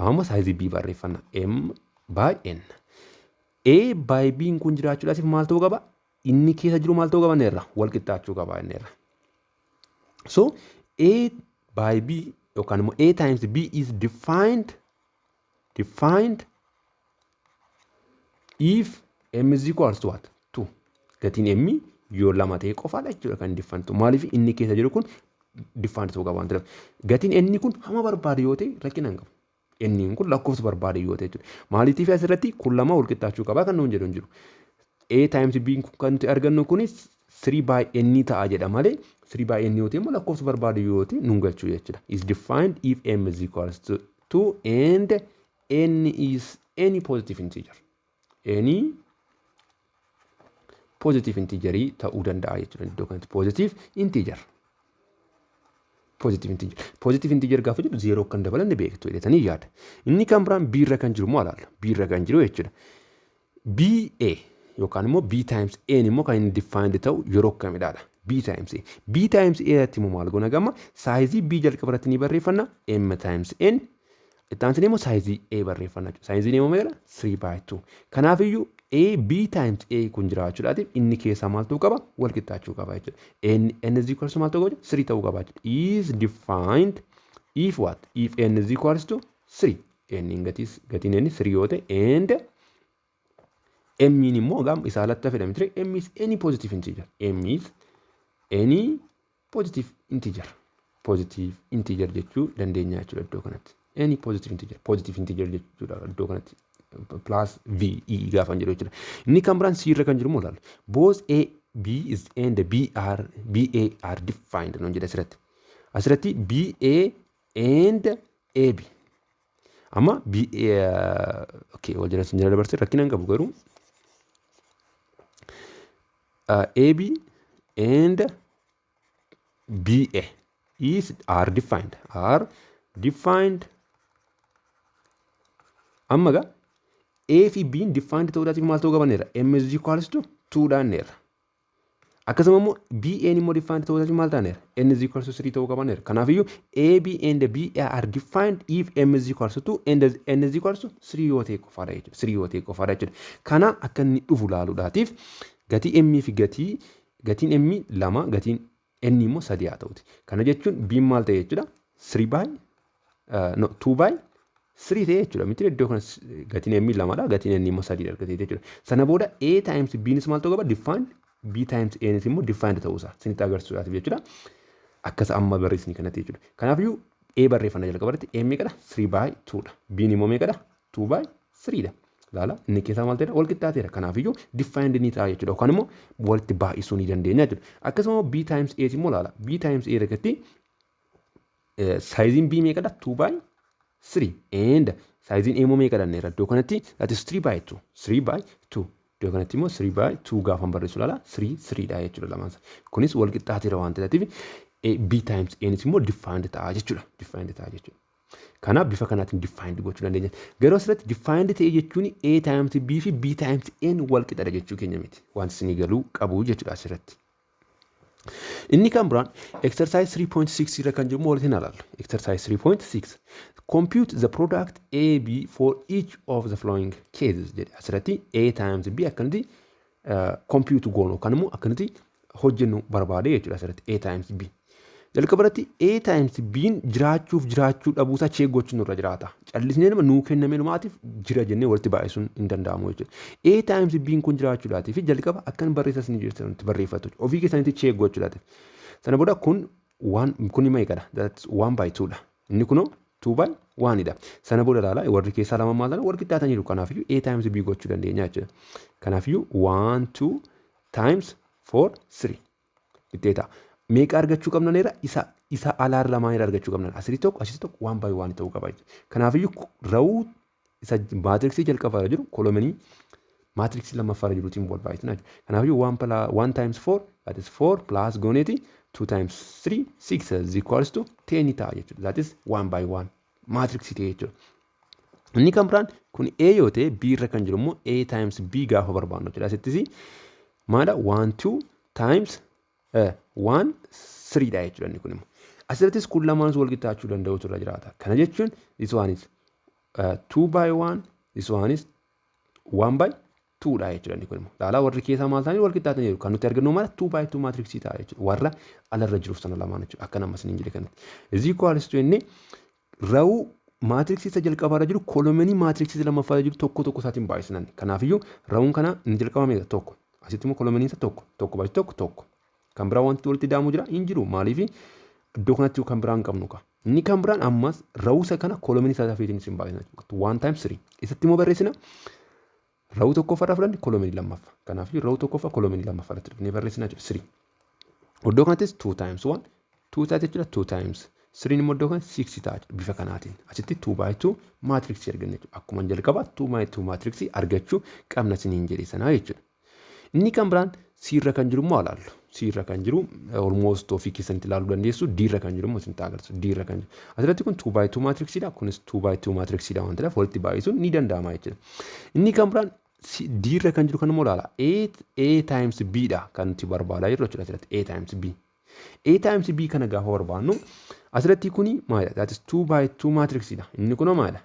Amma sizeii B barreeffanna, M by N. A by B kun jiraachuudhaatiif maal ta'uu qaba? Inni keessa jiru maal ta'uu qaba inni? Wal qixxaachuu qaba inni irra. So A by B yookaan immoo A times B is defined if M is equals to what? 2. Gatiin M yoo lama ta'e qofaadha jechuudha kan defined ta'u. Maaliif? Inni keessa jiru kun defined ta'uu qaba waan ta'eef. Gatiin inni kun hama barbaade yoo ta'e rakkina hin qabu. Inni kun lakkoofsa barbaade yoo ta'e jechuudha. Maaliitiif? Asirratti kun lama wal qixxaachuu qaba kan nuun jedhu hin jiru. A times B kun kan nuti argannu kunis 3 by N ta'a jedha malee 3 by N yoo ta'e immoo lakkoofsa barbaade yoo ta'e nun galchuu jechuudha. Is defined if M is equals to 2 and N is any positive integer. Any positive integerii ta'uu danda'a jechuudha iddoo kanatti positive integer. Positive integer. Positive integer gaafa jedhu zeeroo kan dabalanne beektu jedhetanii yaada. Inni kan biraan B irra kan jiru immoo alaalla. B irra kan jiru jechuudha. BA yookaan immoo B times A immoo kan inni defined ta'u yeroo akkamidhaadha? B times A. B times A irratti immoo maal goona gama? Sizeii B jalqaba irratti ni barreeffanna, M times N. Itti aansinee immoo sizeii A barreeffanna. Sizeiin immoo meeqa? 3 by 2. Kanaafiyyuu A B times A kun jiraachuudhaatiif inni keessaa maal ta'uu qaba? Wal qixxaachuu qaba jechuudha. N N is equals to maal ta'uu qaba? 3 ta'uu qaba jechuudha. Is defined if what? If N is equals to 3. N gatiin N 3 yoo ta'e and M immoo gam isaa alatti fedhame ture. M is any positive integer. M is any positive integer. Positive integer jechuu dandeenya jechuudha iddoo kanatti. Any positive integer. Positive integer jechuudha iddoo kanatti. Plus V E gaafa jedhu jechuudha. Inni kan biraan C irra kan jiru immoo ilaalla. Both A B is and B are B A are defined nuun jedhe asirratti. Asirratti B A and A B. Amma B A, okay, wal jala sin jala dabarse, rakkina hin qabu garuu A B and B A is are defined, are defined. Amma gaa A fi B defined ta'uudhaatiif maal ta'uu qabaneera? M is equals to 2 dhaanneerra. Akkasuma immoo B A immoo defined ta'uudhaatiif maal taaneera? N is equals to 3 ta'uu qabaneera. Kanaafiyyuu A B and B A are defined if M is equals to 2 and N is equals to 3 yoo ta'e qofaadha jechuudha. 3 yoo ta'e qofaadha jechuudha. Kana akka inni dhufu laaluudhaatiif gatii M fi gatiin M lama, gatiin N immoo sadi haa ta'uti. Kana jechuun B maal ta'e jechuudha? 3 by, no, 2 by 3 ta'e jechuudha. Miti, iddoo kana gatiin M lamadha, gatiin N immoo sadii argatee jechuudha. Sana booda A times B'nis maal ta'uu qaba? Defined. B times A'nis immoo defined ta'uusaa isinitti agarsiisuudhaaf jechuudha. Akkas amma barreessini kanatti jechuudha. Kanaafiyyuu A barreeffanna jalqaba irratti. A meeqadha? 3 by 2 dha. B immoo meeqadha? 2 by 3 dha. Laala, inni keessaa maal ta'edha? Wal qixxaateera. Kanaafiyyuu defined ni ta'a jechuudha. Yookaan immoo walitti baay'isuu ni dandeenya jechuudha. Akkasuma B times A immoo laala. B times A irratti sizeiin B meeqadha? 2 by 3 and sizeiin A immoo meeqadha inni iddoo kanatti? That is 3 by 2. 3 by 2. Iddoo kanatti immoo 3 by 2 gaafan barreessu, laala, 3 3 dha jechuudha lamaan isaa. Kunis wal qixxaateera waan ta'eef B times A immoo defined ta'a jechuudha. Defined ta'a jechuudha. Kanaaf bifa kanaatiin defined gochuu dandeenya. Garuu asirratti defined ta'e jechuun A times B fi B times A wal qixadha jechuu keenya miti. Wanti isinii galuu qabu jechuudha asirratti. Inni kan biraan exercise 3.6 irra kan jiru walitti ilaallu. Exercise 3.6, compute the product AB for each of the following cases jedhe. Asirratti A times B akkanatti compute goonu yookaan immoo akkanatti hojjennu barbaade jechuudha asirratti A times B. Jalqaba irratti A times B'n jiraachuuf jiraachuu dhabuusaa check gochuun nurra jiraata. Callisnee nama nuu kenname numaatiif jira jennee walitti baay'isuun hin danda'amu jechuudha. A times B'n kun jiraachuudhaatii fi jalqaba akkan barreessas ni jirtu barreeffatu. Ofii keessanitti check gochuudhaatiif. Sana booda kun waan kun meeqadha? That's 1 by 2 dha. Inni kunoo 2 by 1 dha. Sana booda ilaala, warri keessaa lama maal ta'an? Wal qixxaataniiru. Kanaafiyyuu A times B gochuu dandeenya jechuudha. Kanaafiyyuu 1 2 times 4 3 qixxee ta'a. Meeqa argachuu qabna neera? Isa alaar lamaanirra argachuu qabna. Asitti tokko, asitti tokko, 1 by 1 ta'uu qaba jechuudha. Kanaafiyyuu rowuu isa matrixii jalqabaarra jiru columnii matrixii lammaffaarra jiruutiin wal baay'isna jechuudha. Kanaafiyyuu 1 times 4, that is 4, plus gooneeti 2 times 3 6 is equals to 10 ta'a jechuudha. That is 1 by 1 matrixii ta'e jechuudha. Inni kan biraan kun A yoo ta'e, B irra kan jiru immoo A times B gaafa barbaannu jechuudha. Asittis maadha? 1 2 times 1 3 dha jechuudha inni kun immoo. Asirrattis kun lamaanis wal qixxaachuu danda'utu irra jiraata. Kana jechuun this one is 2 by 1, this one is 1 by 2 dha jechuudha inni kun immoo. Laalaa, warri keessaa maal ta'anii? Wal qixxaataniiru. Kan nuti argannu maal? 2 by 2 matrixii ta'a jechuudha. Warra alarra jiruuf sana lamaan jechuudha. Akka nama isiniin jedhe kanatti. Is equals to inni rowuu matrixii isa jalqabaarra jiru columnii matrixii isa lammaffaarra jiru tokko tokko isaatiin baay'isnan. Kanaafiyyuu rowuun kana inni jalqaba meeqa? Tokko. Asitti immoo columniin isa tokko. Tokko baay'isu tokko tokko. Kan biraa wanti walitti daamu jira? Hin jiru. Maaliif? Iddoo kanatti kan biraa hin qabnu ka. Inni kan biraan ammas rowuu isa kana columnii isaa feetiin isin baay'isna. 1 times 3. Isatti immoo barreessina. Rowuu tokkoffaarraa fudhanne columnii lammaffaa. Kanaafiyyuu rowuu tokkoffaa columnii lammaffaa irratti dhufnee barreessina jechuudha. 3. Iddoo kanattis 2 times 1 2 ta'a jechuudha. 2 times 3 immoo iddoo kana 6 ta'a bifa kanaatiin. Asitti 2 by 2 matrixii arganna jechuudha. Akkuma jalqaba 2 by 2 matrixii argachuu qabna isiniin jedhe sanaa jechuudha. Inni kan biraan C irra kan jiru immoo ilaallu. C irra kan jiru almost ofii keessanitti ilaaluu dandeessu. D irra kan jiru immoo isin agarsiisu. D irra kan jiru. Asirratti kun 2 by 2 matrixiidha. Kunis 2 by 2 matrixiidha waan ta'eef walitti baay'isuun ni danda'ama jechuudha. Inni kan biraan D irra kan jiru kan immoo ilaala. A times B dha kan nuti barbaadaa jirru jechuudha asirratti, A times B. A times B kana gaafa barbaannu asirratti kuni maalidha? That is 2 by 2 matrix dha. Inni kunoo maalidha?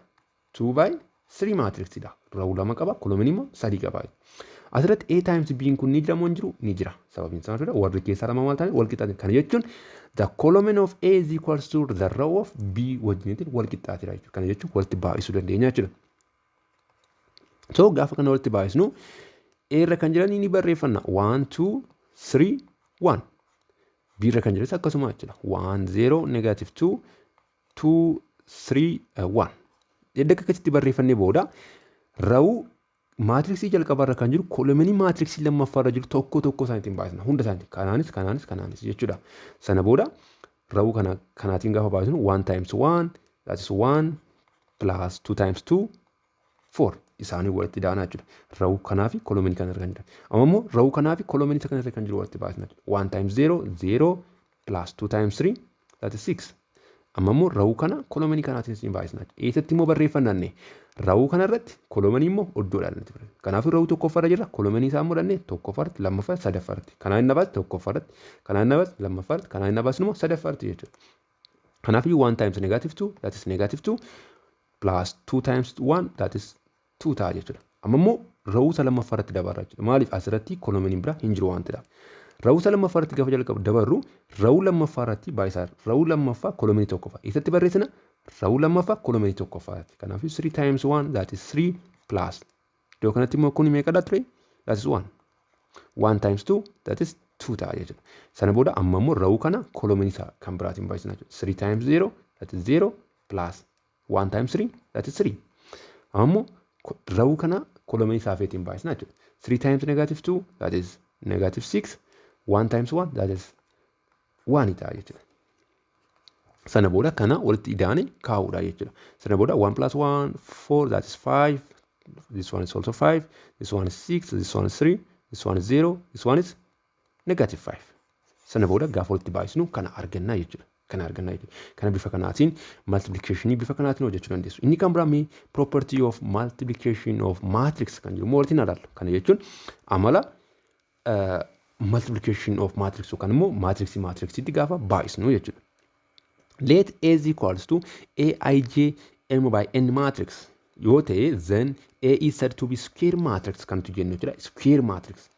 2 by 3 matrix dha. Row lama qaba, column immoo sadii qaba. Asirratti A times B kun ni jira moo hin jiru? Ni jira. Sababiin isaa jechuudha, warri keessaa lama maal ta'an? Wal qixxaate. Kana jechuun the column of A is equals to the row of B wajjinitti wal qixxaatedha jechuudha. Kana jechuun walitti baay'isuu dandeenya jechuudha. So gaafa kana walitti baay'isnu, A irra kan jiran ni barreeffanna. 1, 2, 3, 1. B irra kan jiras akkasuma jechuudha. 1, 0, negative 2, 2, 3, 1. Edda akkasitti barreeffannee booda, row matrixii jalqabaarra kan jiru columnii matrixii lammaffaarra jiru tokko tokko isaaniitiin baay'isna. Hunda isaaniitiin. Kanaanis, kanaanis, kanaanis jechuudha. Sana booda row kana kanaatiin gaafa baay'isnu, 1 times 1, that is 1, plus 2 times 2, 4, isaanii walitti daanaa jechuudha. Row kanaa fi columnii kana irra kan jiran. Amma immoo row kanaa fi columnii isa kana irra kan jiru walitti baay'isna jechuudha. 1 times 0, 0, plus 2 times 3, that is 6. Amma immoo row kana columnii kanaatiin isin baay'isna. Eessatti immoo barreeffannanne? Row kana irratti, columnii immoo iddoodhaan nuti barreeffanna. Kanaafuu row tokkoffaarra jira, columnii isaa immoo dhannee tokkoffaarratti, lammaffaarratti, sadaffaarratti. Kanaan inni baas tokkoffaarratti, kanaan inni baas lammaffaarratti, kanaan inni baas immoo sadaffaarratti jechuudha. Kanaafuu 1 times negative 2, that is negative 2, plus 2 times 1, that is 2 ta'a jechuudha. Amma immoo row isa lammaffaarratti dabarra jechuudha. Maaliif? Asirratti columniin biraa hin jiru waan ta'eef. Row isa lammaffaarratti gaafa jalqabu dabarru, row lammaffaarratti baay'isaa, row lammaffaa columnii tokkoffaa. Eessatti barreessina? Row lammaffaa columnii tokkoffaatti. Kanaafuu 3 times 1, that is 3, plus iddoo kanatti immoo kun meeqadha ture? That is 1. 1 times 2, that is 2 ta'a jechuudha. Sana booda amma immoo row kana columnii isaa kan biraatiin baay'isna jechuudha. 3 times 0, that is 0, plus 1 times 3, that is 3. Amma immoo row kana columnii isaa feetiin baay'isna jechuudha. 3 times negative 2, that is negative 6, 1 times 1, that is 1 ta'a jechuudha. Sana booda kana walitti idaane kaa'uudha jechuudha. Sana booda 1 plus 1, 4, that is 5. This one is also 5. This one is 6. This one is 3. This one is 0. This one is negative 5. Sana booda gaafa walitti baay'isnu kana argannaa jechuudha. Kana argannaa jechuudha. Kana bifa kanaatiin multiplicationii bifa kanaatiin hojjechuu dandeessu. Inni kan biraa mee property of multiplication of matrix kan jiru walitti ilaallu. Kana jechuun amala multiplication of matrix yookaan immoo matrixii matrixiitti gaafa baay'isnu jechuudha. Let A is equals to Aij m by n matrix yoo ta'e, then A is said to be square matrix kan nuti jennu jechuudha. Square matrix.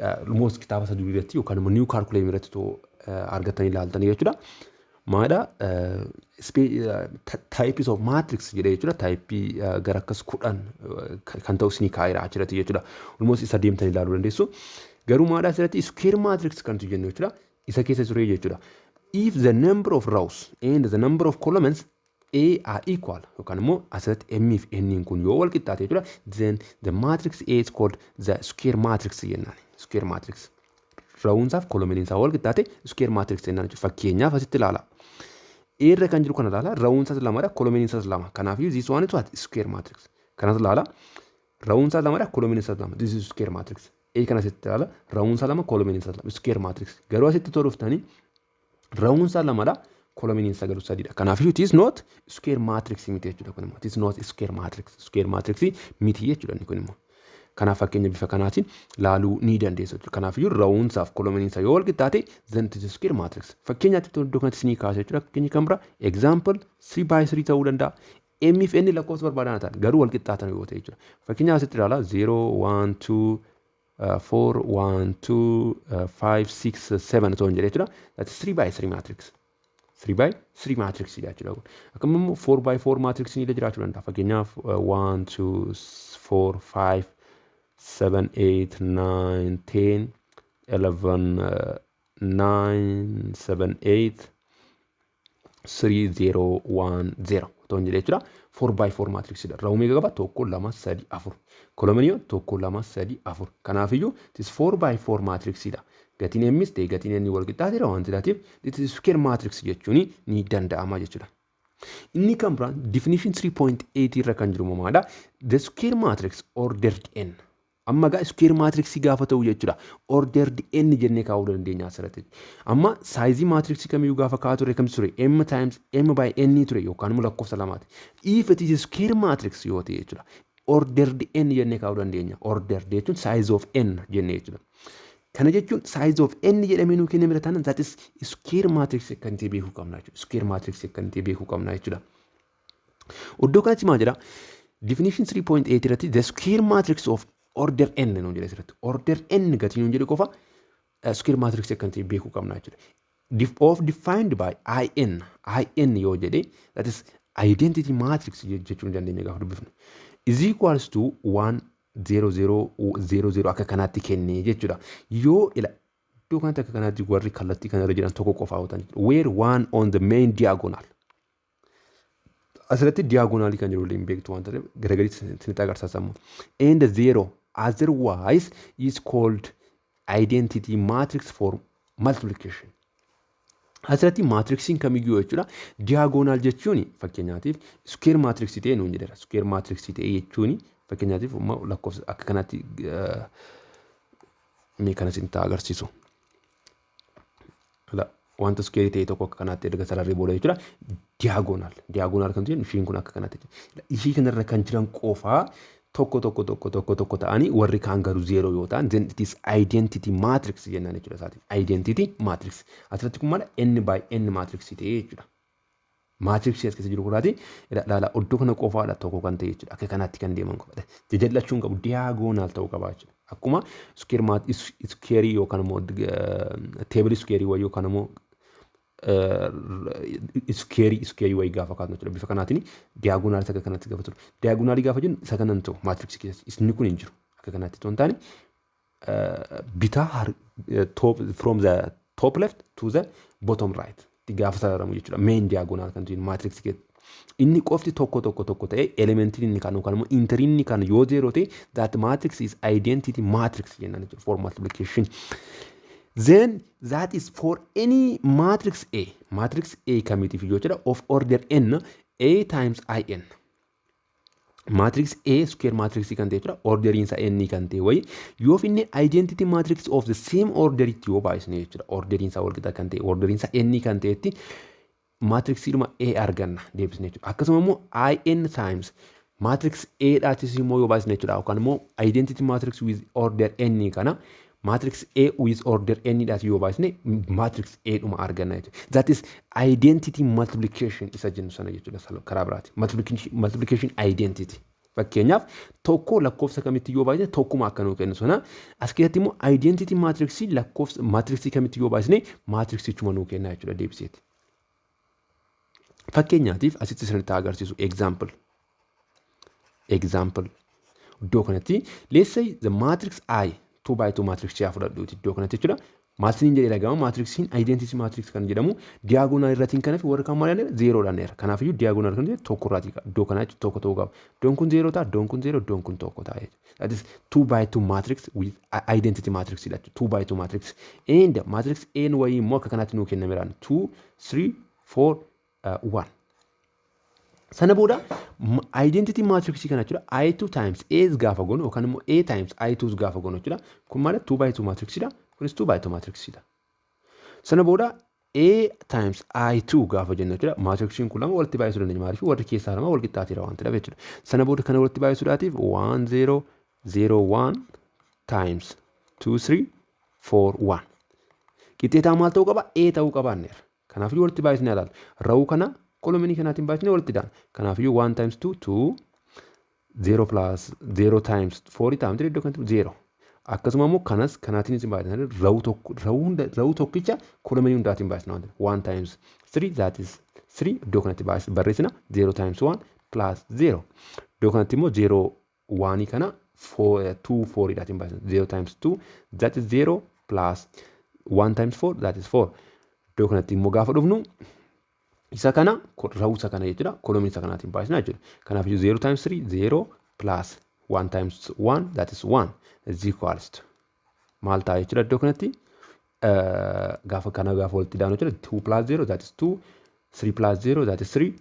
Almost kitaaba isa durii irratti yookaan immoo new curriculum irratti too argatanii ilaaltanii jechuudha. Maadha, types of matrix jedhee jechuudha. Typeii gara akkas 10 kan ta'u isinii kaa'eera achirratti jechuudha. Almost isa deemtanii ilaaluu dandeessu. Garuu maadha, asirratti square matrix kan nuti jennu jechuudha. Isa keessa ture jechuudha. If the number of rows and the number of columns A are equal, yookaan immoo asirratti M fi N kun yoo wal qixxaate jechuudha, then the matrix A is called the square matrix jennaan. Square matrix. Rowunsaaf columniin isaa wal qixxaate square matrix jennaan jechuudha. Fakkeenyaaf asitti ilaala. A irra kan jiru kana ilaala. Rowunsaas lamadha, columniin isaas lama. Kanaafuu this one is what? Square matrix. Kanas ilaala. Rowunsaas lamadha, columniin isaas lama. This is square matrix. A kana asitti ilaala. Rowunsaa lama, columniin isaas lama. Square matrix. Garuu asitti too dhuftanii, rowunsaa lamadha, columniin isaa garuu sadiidha. Kanaafuu it is not square matrix miti jechuudha kun immoo. It is not square matrix. Square matrix miti jechuudha inni kun immoo. Kanaaf fakkeenya bifa kanaatiin laaluu ni dandeessu jechuudha. Kanaafiyyuu rowunsaaf columniin isaa yoo wal qixxaate, then it is square matrix. Fakkeenyaatti iddoo kanatti isinii kaasa jechuudha. Fakkeenyi kan biraa example 3 by 3 ta'uu danda'a. M fi N lakkoofsa barbaadan ta'an, garuu wal qixxaatan yoo ta'e jechuudha. Fakkeenyaaf asitti ilaala, 0, 1, 2, 4, 1, 2, 5, 6, 7 ta'uu hin jedhe jechuudha. That is 3 by 3 matrix. 3 by 3 matrix dha jechuudha kun. Akkuma immoo 4 by 4 matrix ni jiraachuu danda'a. Fakkeenyaaf 1, 2, 4, 5, 7, 8, 9, 10, 11, 9, 7, 8, 3, 0, 1, 0 ta'uu hin jedhe jechuudha. 4 by 4 matrix dha. Row meeqa qaba? Tokko, lama, sadi, afur. Columnii tokko, lama, sadi, afur. Kanaafiyyuu it is 4 by 4 matrix dha. Gatiin M's ta'e gatiin N wal qixxaateera waan ta'eef, it is square matrix jechuun ni danda'ama jechuudha. Inni kan biraan definition 3.8 irra kan jiru maadha? The square matrix ordered n. Amma gaa square matrix gaafa ta'u jechuudha, ordered n jennee kaa'uu dandeenya asirratti. Amma sizeii matrixii kamiyyuu gaafa kaa'aa ture kam ture? M times m by n ture yookaan immoo lakkoofsa lamaati. If it is square matrix yoo ta'e jechuudha. Ordered n jennee kaa'uu dandeenya. Ordered jechuun size of n jennee jechuudha. Kana jechuun size of n jedhamee nuu kenname taanaan, that is square matrix akka ta'e beekuu qabna jechuudha. Square matrix akka ta'e beekuu qabna jechuudha. Iddoo kanatti maal jedha? Definition 3.8 irratti the square matrix of order n nuun jedha asirratti. Order n gatii nuun jedhu qofa square matrix akka ta'e beekuu qabna jechuudha. Of defined by in, in yoo jedhe, that is identity matrix jechuu ni dandeenya gaafa dubbifnu. Is equals to 1 0 0 0 0 akka kanaatti kennee jechuudha. Yoo ila iddoo kanatti akka kanaatti warri kallattii kanarra jiran tokko qofaa yoo ta'an, where one on the main diagonal, asirratti diagonalii kan jiru illee beektu waan ta'eef garagaritti isinitti agarsiisa immoo, and zero otherwise is called identity matrix for multiplication. Asirratti matrixiin kamiyyuu jechuudha. Diagonal jechuun fakkeenyaatiif square matrixii ta'e nuun jedheera. Square matrixii ta'e jechuun fakkeenyaatiif lakkoofsa akka kanaatti mee kana isinitti agarsiisu. Wanta square ta'e tokko akka kanaatti erga sararree booda jechuudha. Diagonal. Diagonal kan jennu ishiin kun akka kanaatti. Ishii kanarra kan jiran qofaa tokko tokko tokko tokko tokko ta'anii warri kaan garuu zeeroo yoo ta'an, then it is identity matrix jennaan jechuudha isaatiin. Identity matrix. Asirratti kun maal n by n matrix ta'e jechuudha. Matrixii as keessa jiru kuraati ilaala, iddoo kana qofaadha tokko kan ta'e jechuudha. Akka kanaatti kan deeman qofaadha. Jajallachuu hin qabu, diagonal ta'uu qaba jechuudha. Akkuma square yookaan immoo table square wayii yookaan immoo square wayii gaafa kaasnu jechuudha. Bifa kanaatiin diagonal isa kanatti gaafa turu. Diagonalii gaafa jennu isa kanan ta'u matrixii keessa inni kun hin jiru. Akka kanaatti otoo hin taane bitaa top, from the top left to the bottom right gaafa sararamu jechuudha. Main diagonal kan jennu matrixii keessa. Inni qofti tokko tokko tokko ta'e, elementiin inni kan yookaan immoo entryiin inni kan yoo zeeroo ta'e, that matrix is identity matrix jennaan jechuudha for multiplication. Then that is for any matrix A, matrix A kamiitiif yoo jedha, of order n, A times IN. Matrix A square matrix kan ta'e jechuudha. Orderiin isaa n kan ta'e wayi yoo finne, identity matrix of the same order itti yoo baay'isne jechuudha. Orderiin isaa walqixa kan ta'e, orderiin isaa n kan ta'etti matrixiidhuma A arganna deebisne jechuudha. Akkasuma immoo IN times matrix A dhaatis immoo yoo baay'isne jechuudha. Yookaan immoo identity matrix with order n kana matrix A with order n dhaas yoo baay'isne matrix A dhuma arganna jechuudha. That is identity multiplication isa jennu sana jechuudha karaa biraati. Multiplication identity. Fakkeenyaaf tokko lakkoofsa kamitti yoo baay'isne tokkuma akka nuu kennu sana, as keessatti immoo identity matrixii lakkoofsa matrixii kamitti yoo baay'isne matrixichuma nuu kenna jechuudha deebiseeti. Fakkeenyaatiif asitti isinitti agarsiisu example. Example. Iddoo kanatti, let's say the matrix I 2 by 2 matrix yaa fudhadhuuti iddoo kanatti jechuudha. Maal jedhee dhagama? Matrixiin identity matrix kan jedhamu diagonal irratiin kanaaf warri kaan maal jedhaniira? Zeeroodhaan dheera. Kanaafiyyuu diagonal kan jedhu tokko irraatii iddoo kanaa tokko ta'uu qaba. Iddoon kun zeeroo ta'a, iddoon kun zeeroo, iddoon kun tokko ta'a. That is 2 by 2 matrix with identity matrix dha. 2 by 2 matrix. And matrix A wayii immoo akka kanaatti nuu kennameera. 2, 3, 4, 1. Sana booda identity matrix kana jechuudha I2 times A gaafa goonu yookaan immoo A times I2 gaafa goonu jechuudha. Kun maal 2 by 2 matrix dha. Kunis 2 by 2 matrix dha. Sana booda A times I2 gaafa jennu jechuudha. Matrixiin kun lama walitti baay'isuu dandeenya. Maaliif? Warri keessaa lama wal qixxaateera waan ta'eef jechuudha. Sana booda kana walitti baay'isuudhaatiif 1 0 0 1 times 2 3 4 1. Qixxeetaa maal ta'uu qaba? A ta'uu qabaanneera. Kanaafuu walitti baay'isnee ilaalla. Rowuu kana columnii kanaatiin baay'isnee walitti daana. Kanaafuu 1 times 2 2, 0 plus 0 times 4 times iddoo kanatti 0. Akkasuma immoo kanas kanaatiin isin baay'isna. Rowuu tokko, rowuu hunda, rowuu tokkicha columnii hundaatiin baay'isna waan ta'eef 1 times 3, that is 3, iddoo kanatti barreessina 0 times 1 plus 0. Iddoo kanatti immoo 0 1 kana 4 2 4 dhaatiin baay'isna. 0 times 2, that is 0, plus 1 times 4, that is 4. Iddoo kanatti immoo gaafa dhufnu isa kana, rowuu isa kana jechuudha, columnii isa kanaatiin baay'isna jechuudha. Kanaaf 0 times 3 0 plus 1 times 1, that is 1, is equals to maal ta'a jechuudha? Iddoo kanatti gaafa kana gaafa walitti daanu jechuudha, 2 plus 0, that is 2, 3 plus 0, that is 3,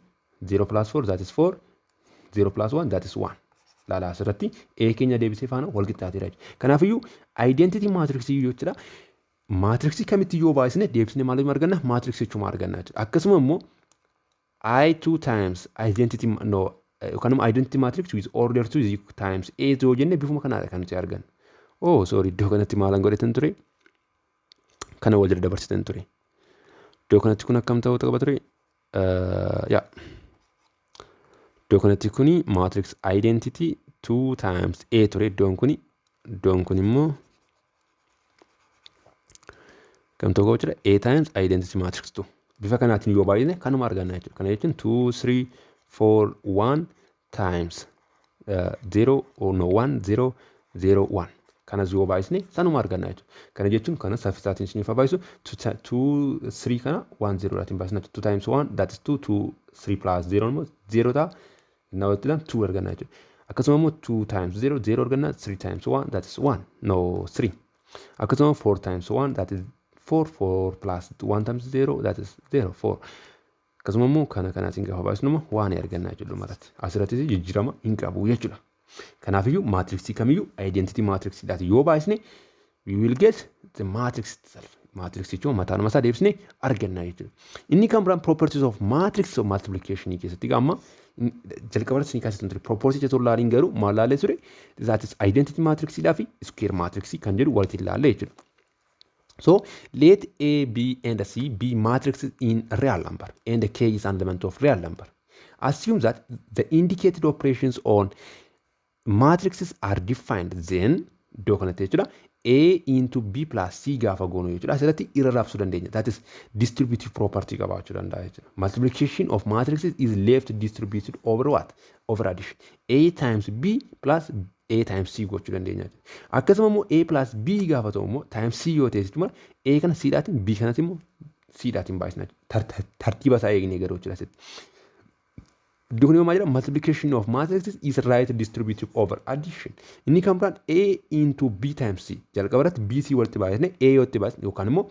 0 plus 4, that is 4, 0 plus 1, that is 1. Laala, asirratti A keenya deebisee faana wal qixxaateera jechuudha. Kanaafiyyuu identity matrix jechuudha. Matrixii kamitti yoo baay'isne deebisnee maal arganna? Matrixichuma arganna jechuudha. Akkasuma immoo I2 times identity, no, Yookaan immoo identity matrix with order 2 is times A yoo jenne, bifuma kanaadha kan nuti argannu. Oh, sorry, iddoo kanatti maalan godhetan ture? Kana wal jala dabarsitan ture. Iddoo kanatti kun akkam ta'uu qaba ture? Yaa. Iddoo kanatti kuni matrix identity 2 times A ture iddoon kuni. Iddoon kun immoo kam ta'uu qaba jechuudha? A times identity matrix 2. Bifa kanaatiin yoo baay'ine kanuma arganna jechuudha. Kana jechuun 2, 3, 4, 1 times 0 or no, 1, 0, 0, 1. Kanas yoo baay'isne sanuma arganna jechuudha. Kana jechuun kana saffisaatiin isiniif haa baay'isu. 2, 3 kana 1, 0 dhaatiin baay'isna. 2 times 1, that is 2, 2, 3 plus 0 immoo 0 ta'a. Innaa walitti ilaalu 2 arganna jechuudha. Akkasuma immoo 2 times 0, 0 arganna. 3 times 1, that is 1, no, 3. Akkasuma 4 times 1, that is 4, 4 plus 1 times 0, that is 0, 4. Akkasuma immoo kana kanaatiin gaafa baay'isnu immoo waan arganna jechuudha dhumarratti. Asirrattis jijjiirama hin qabu jechuudha. Kanaafiyyuu maatriksii kamiyyuu identity maatriksiidhaati yoo baay'isne, we will get the matrix itself. Maatriksii jechuun mataanuma isaa deebisnee arganna jechuudha. Inni kan biraan properties of matrix of multiplication keessatti amma jalqaba irratti isin kaasisan ture. Property jechuun laaliin garuu maal laalee ture? That is identity matrixiidhaa fi square matrixii kan jedhu walitti ilaalle jechuudha. So let A, B and C be matrices in real number and K is an element of real number. Assume that the indicated operations on matrices are defined, then iddoo kanatti jechuudha, A into B plus C gaafa goonu jechuudha, asirratti irra raabsuu dandeenya. That is distributive property qabaachuu danda'a jechuudha. Multiplication of matrices is left distributed over what? Over addition. A times B plus A times C gochuu dandeenya. Akkasuma immoo A plus B gaafa ta'u immoo times C yoo ta'e jechuudha, A kana C dhaatiin, B kanas immoo C dhaatiin baay'isna. Tartiiba isaa eegnee garuu jechuudha asitti. Iddoo kun maal jedha? Multiplication of matrices is right distributive over addition. Inni kan biraan A into B times C. Jalqaba irratti B C walitti baay'isne, A yoo itti baay'isne, yookaan immoo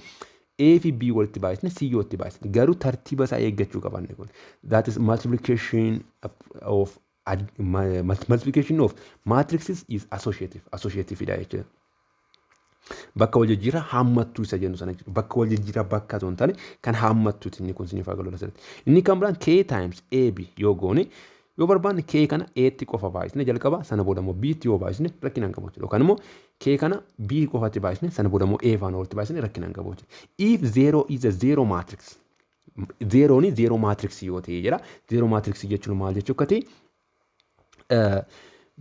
A fi B walitti baay'isne, C yoo itti baay'isne, garuu tartiiba isaa eeggachuu qabanne kun. That is multiplication of matrices is associative. Associative dha jechuudha. Bakka wal jijjiirraa haammattuu isa jennu sana jechuudha. Bakka wal jijjiirraa bakka osoo hin taane kan haammattuuti inni kun isiniif haa galu asirratti. Inni kan biraan K times AB yoo goone, yoo barbaanne K kana A'tti qofa baay'isne jalqaba, sana booda immoo B'tti yoo baay'isne rakkina hin qabu jechuudha. Yookaan immoo K kana B qofatti baay'isne, sana booda immoo A faana walitti baay'isne rakkina hin qabu jechuudha. If zero is a zero matrix. Zerooni zero matrix yoo ta'e jedha. Zero matrix jechuun maal jechuu akka ta'e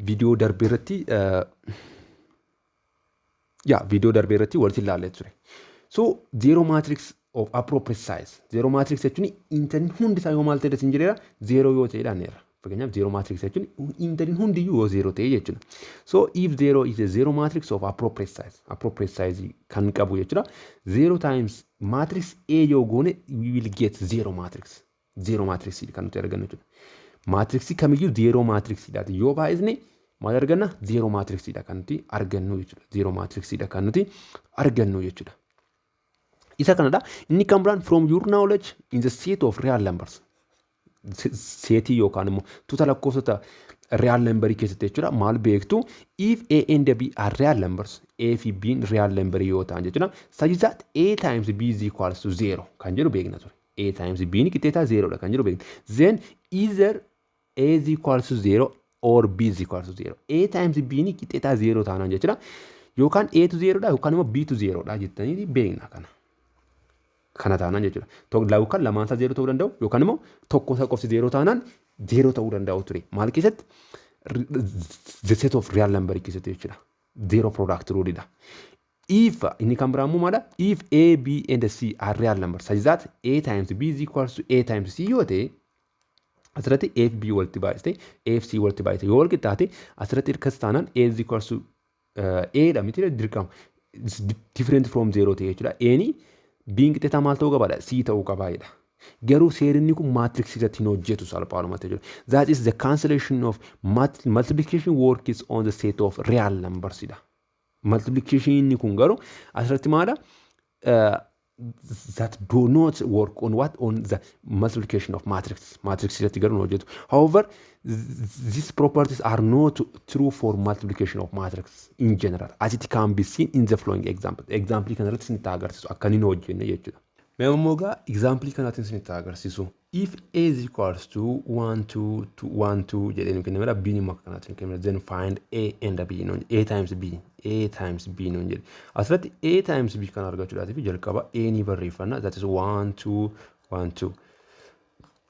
viidiyoo darbee irratti walitti ilaallee ture. So zero matrix of appropriate size. Zero matrix jechuun intalli hundi isaa yoo maal ta'e sin jedheera? Zero yoo ta'e dhaanneera. Fakkeenyaaf, zero matrix jechuun intalli hundiyyuu yoo zero ta'e jechuudha. So if zero is a zero matrix of appropriate size, appropriate size kan qabu jechuudha. Zero times matrix A yoo goone, we will get zero matrix. Zero matrix kan nuti argannu jechuudha. Matrixii kamiyyuu zero matrixiidhaati yoo baay'isne maal arganna? Zero matrixiidha kan nuti argannu jechuudha. Zero matrixiidha kan nuti argannu jechuudha. Isa kanadha. Inni kan biraan, from your knowledge in the set of real numbers. Seetii yookaan immoo tuuta lakkoofsota real numberii keessatti jechuudha. Maal beektu? If A and B are real numbers, A fi B real number yoo ta'an jechuudha. Such that A times B is equals to 0 kan jedhu beekna ture. A times B ni qixxeetaa 0 dha kan jedhu beekna. Then either A is equals to 0 or B is equals to 0. A times B ni qixxeetaa 0 taanaan jechuudha. Yookaan A to 0 dha yookaan immoo B to 0 dha jettanii beekna kana. Kana taanaan jechuudha. Yookaan lamaan isaa 0 ta'uu danda'u, yookaan immoo tokko isaa qofti 0 taanaan 0 ta'uu danda'u ture. Maal keessatti? The set of real number keessatti jechuudha. Zero product rule dha. If inni kan biraa immoo maadha? If A, B and C are real numbers such that A times B is equals to A times C yoo ta'e, asirratti A fi B walitti baay'iste, A fi C walitti baay'iste yoo wal qixxaate, asirratti hirkas taanaan A is equals to A dha miti dirqama different from zero ta'e jechuudha. A ni B qixxeetaa maal ta'uu qabaadha? C ta'uu qabaadha. Garuu seerinni kun maatriksii irratti hin hojjetu salphaadhumatti jechuudha. That is the cancellation of multiplication work is on the set of real numbers dha. Multiplication inni kun garuu asirratti maadha? That do not work on what? On the multiplication of matrix. Matrix irratti garuu hin hojjetu. However, these properties are not true for multiplication of matrix in general, as it can be seen in the following example. Example kana irratti isinitti agarsiisu akka inni hin hojjenne jechuudha. Mee immoo egaa example kanaatiin isinitti agarsiisu. If A is equals to 1 2 2 1 2 jedhee nu kennameera, B immoo akka kanaatti nu kennameera, then find A and B nuun, A times B, A times B nuun jedhe. Asirratti A times B kan argachuudhaatiif jalqaba A ni barreeffanna, that is 1 2 1 2,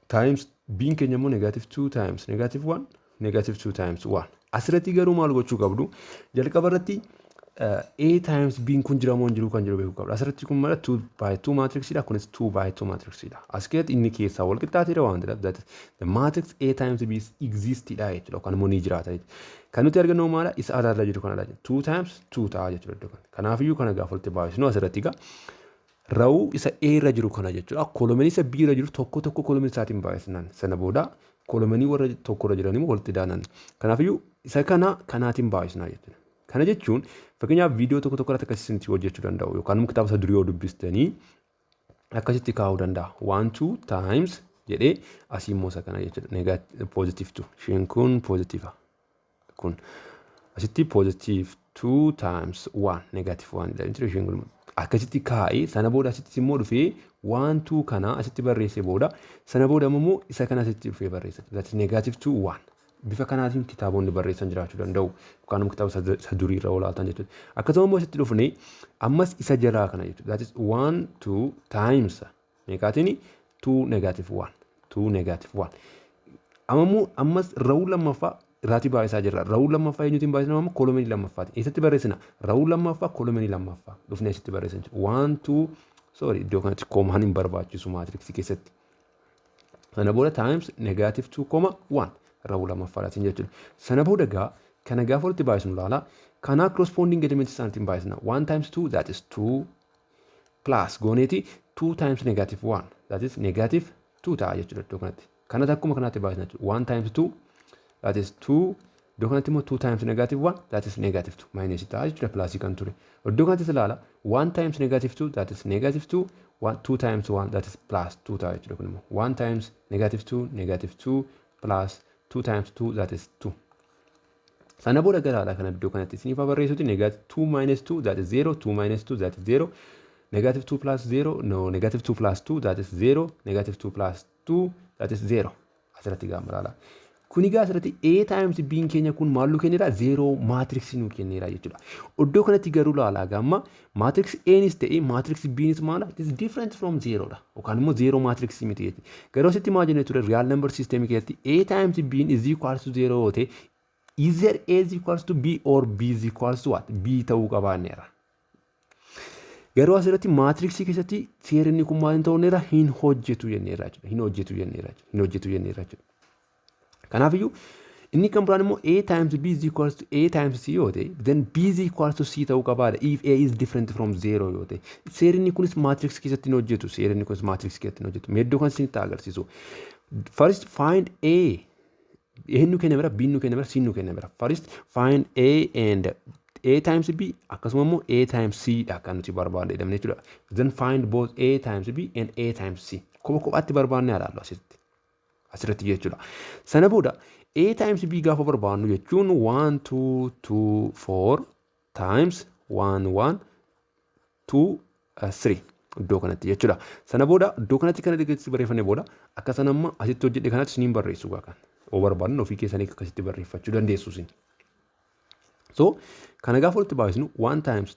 times B keenya immoo negative 2 times negative 1, negative 2 times 1. Asirratti garuu maal gochuu qabdu? Jalqaba irratti A times B kun jira moo hin jiru kan jiru beekuu qabdu. Asirratti kun mala 2 by 2 matrixidha. Kunis 2 by 2 matrixidha. As keessatti inni keessaa wal qixxaateera waan ta'eef, that is the matrix A times B existidha jechuudha, yookaan immoo ni jiraata jechuudha. Kan nuti argannu maala? Isa alaarra jiru kanadha. 2 times 2 ta'a jechuudha iddoo kana. Kanaafiyyuu kana gaafa walitti baay'isnu, asirratti egaa row isa A irra jiru kana jechuudha. Columnii isa B irra jiru tokko tokko columnii isaatiin baay'isnaan, sana booda columnii warra tokko irra jiran immoo walitti daanan. Kanaafiyyuu isa kana kanaatiin baay'isnaa jechuudha. Kana jechuun fakkeenyaaf viidiyoo tokko tokko irratti akkasitti hojjechuu danda'u, yookaan immoo kitaaba isa durii yoo dubbistanii akkasitti kaa'uu danda'a. 1 2 times jedhee asii immoo isa kana jechuudha. Positive 2. Isheen kun positive. Kun asitti positive 2 times 1, negative 1 jedha isheen kun. Akkasitti kaa'ee, sana booda asitti immoo dhufee 1 2 kana asitti barreessee booda, sana booda immoo isa kana asitti dhufee barreessa. That is negative 2 1. Bifa kanaatiin kitaabonni barreessan jiraachuu danda'u, yookaan immoo kitaaba isa durii irra olaatan jechuudha. Akkasuma immoo asitti dhufnee ammas isa jalaa kana jechuudha. That is 1 2 times meeqaatiin? 2 negative 1, 2 negative 1. Amma immoo ammas row lammaffaa irraatii baay'isaa jirra. Row lammaffaa eenyuutiin baay'isna? Amma columnii lammaffaati. Eessatti barreessina? Row lammaffaa columnii lammaffaa dhufnee asitti barreessina. 1 2, sorry, iddoo kanatti commaan hin barbaachisu matrixii keessatti. Sana booda times negative 2 comma 1 row lammaffaadhaatiin jechuudha. Sana booda gaa kana gaafa walitti baay'isnu, ilaala. Kanaa corresponding element isaaniitiin baay'isna. 1 times 2, that is 2, plus gooneeti 2 times negative 1, that is negative 2 ta'a jechuudha iddoo kanatti. Kanas akkuma kanaatti baay'isna jechuudha. 1 times 2, that is 2. Iddoo kanatti immoo 2 times negative 1, that is negative 2, minus ta'a jechuudha plusii kan ture. Iddoo kanattis ilaala, 1 times negative 2, that is negative 2, 1 2 times 1, that is plus 2 ta'a jechuudha. Kun immoo 1 times negative 2, negative 2, plus 2 times 2, that is 2. Sana booda garaadha kana iddoo kanatti isiniif barreessuti, negative 2 minus 2, that is 0, 2 minus 2, that is 0, negative 2 plus 0, no, negative 2 plus 2, that is 0, negative 2 plus 2, that is 0. Asirratti gaafa ilaala. Kun egaa asirratti A times B keenya kun maal nu kenneera? 0 matrixii nu kenneera jechuudha. Iddoo kanatti garuu ilaalaa, gamma matrix A'nis ta'e matrix B'nis maal? It is different from 0 dha. Yookaan immoo 0 matrixii miti jechuudha. Garuu asitti maal jennee ture? Real number system keessatti A times B is equals to 0 yoo ta'e, either A is equals to B or B is equals to what? B ta'uu qabaanneera. Garuu asirratti matrixii keessatti seerri kun maal hin ta'uneera? Hin hojjetu jenneera jechuudha. Hin hojjetu jenneera jechuudha. Hin hojjetu jenneera jechuudha. Kanaafiyyuu inni kan biraan immoo A times B is equals to A times C yoo ta'e, then B is equals to C ta'uu qabaadha if A is different from 0 yoo ta'e. Seerri kunis matrixii keessatti hin hojjetu. Seerri kunis matrixii keessatti hin hojjetu. Mee iddoo kan isinitti agarsiisu. First find A. A nu kennameera, B nu kennameera, C nu kennameera. First find A and A times B, akkasuma immoo A times C dha kan nuti barbaadne jedhamne jechuudha. Then find both A times B and A times C. Kopha kophaatti barbaadne ilaallu asitti. Asirratti jechuudha. Sana booda A times B gaafa barbaadnu jechuun 1 2 2 4 times 1 1 2 3 iddoo kanatti jechuudha. Sana booda iddoo kanatti kana barreeffannee booda, akka sana amma asitti hojjedhe kanatti isiniin barreessu kan. Yoo barbaadne ofii keessanii akkasitti barreeffachuu dandeessu isin. So kana gaafa walitti baay'isnu, 1 times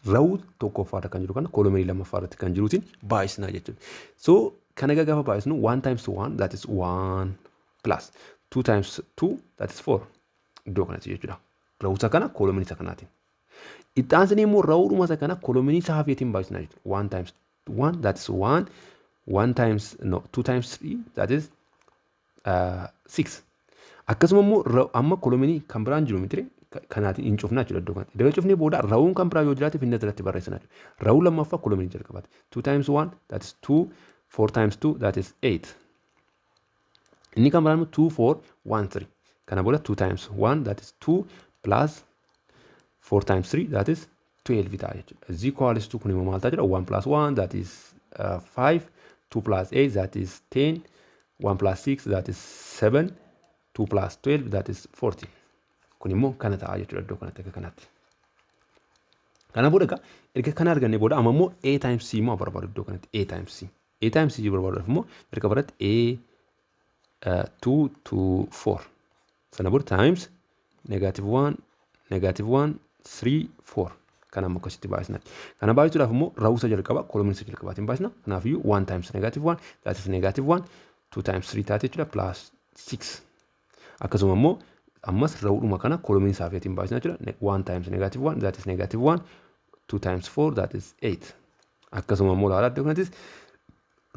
row tokkoffaarra kan jiru kana columnii lammaffaarratti kan jiruutiin baay'isnaa jechuudha. So kana gaafa baay'isnu, 1 times 1, that is 1, plus 2 times 2, that is 4 iddoo kanatti jechuudha. Row isa kana columnii isa kanaatiin. Itti aansanii immoo rowdhuma isa kana columnii isaa hafeetiin baay'isnaa jechuudha. 1 times 1, that is 1, 1 times, no, 2 times 3, that is 6. Akkasuma immoo amma columnii kan biraan jiru miti, kanaatiin hin cufnaa jechuudha iddoo kanatti. Iddoo cufnee booda rown kan biraa yoo jiraate finna irratti barreessina jechuudha. Row lammaffaa columnii jalqabaati. 2 times 1, that is 2, 4 times 2, that is 8. Inni kan biraan immoo 2 4 1 3. Kana booda 2 times 1, that is 2, plus 4 times 3, that is 12 ta'a jechuudha. Is equals to, kun immoo maal ta'a jedha? 1 plus 1, that is 5, 2 plus 8, that is 10, 1 plus 6, that is 7, 2 plus 12, that is 14. Kun immoo kana ta'a jechuudha iddoo kanatti akka kanatti. Kana booda egaa erga kana arganne booda, amma immoo A times C immoo barbaadu iddoo kanatti, A times C. A times C barbaaduudhaaf immoo jalqaba irratti A 2 2 4, sana booda times negative 1 negative 1 3 4. Kana ammoo akkasitti baay'isna. Kana baay'isuudhaaf immoo row isa jalqaba column isa jalqabaatiin baay'isna. Kanaafiyyuu 1 times negative 1, that is negative 1, 2 times 3 taate jechuudha, plus 6. Akkasuma immoo ammas rowdhuma kana column isaa feetiin baay'isna jechuudha. 1 times negative 1, that is negative 1, 2 times 4, that is 8. Akkasuma immoo ilaala, iddoo kanattis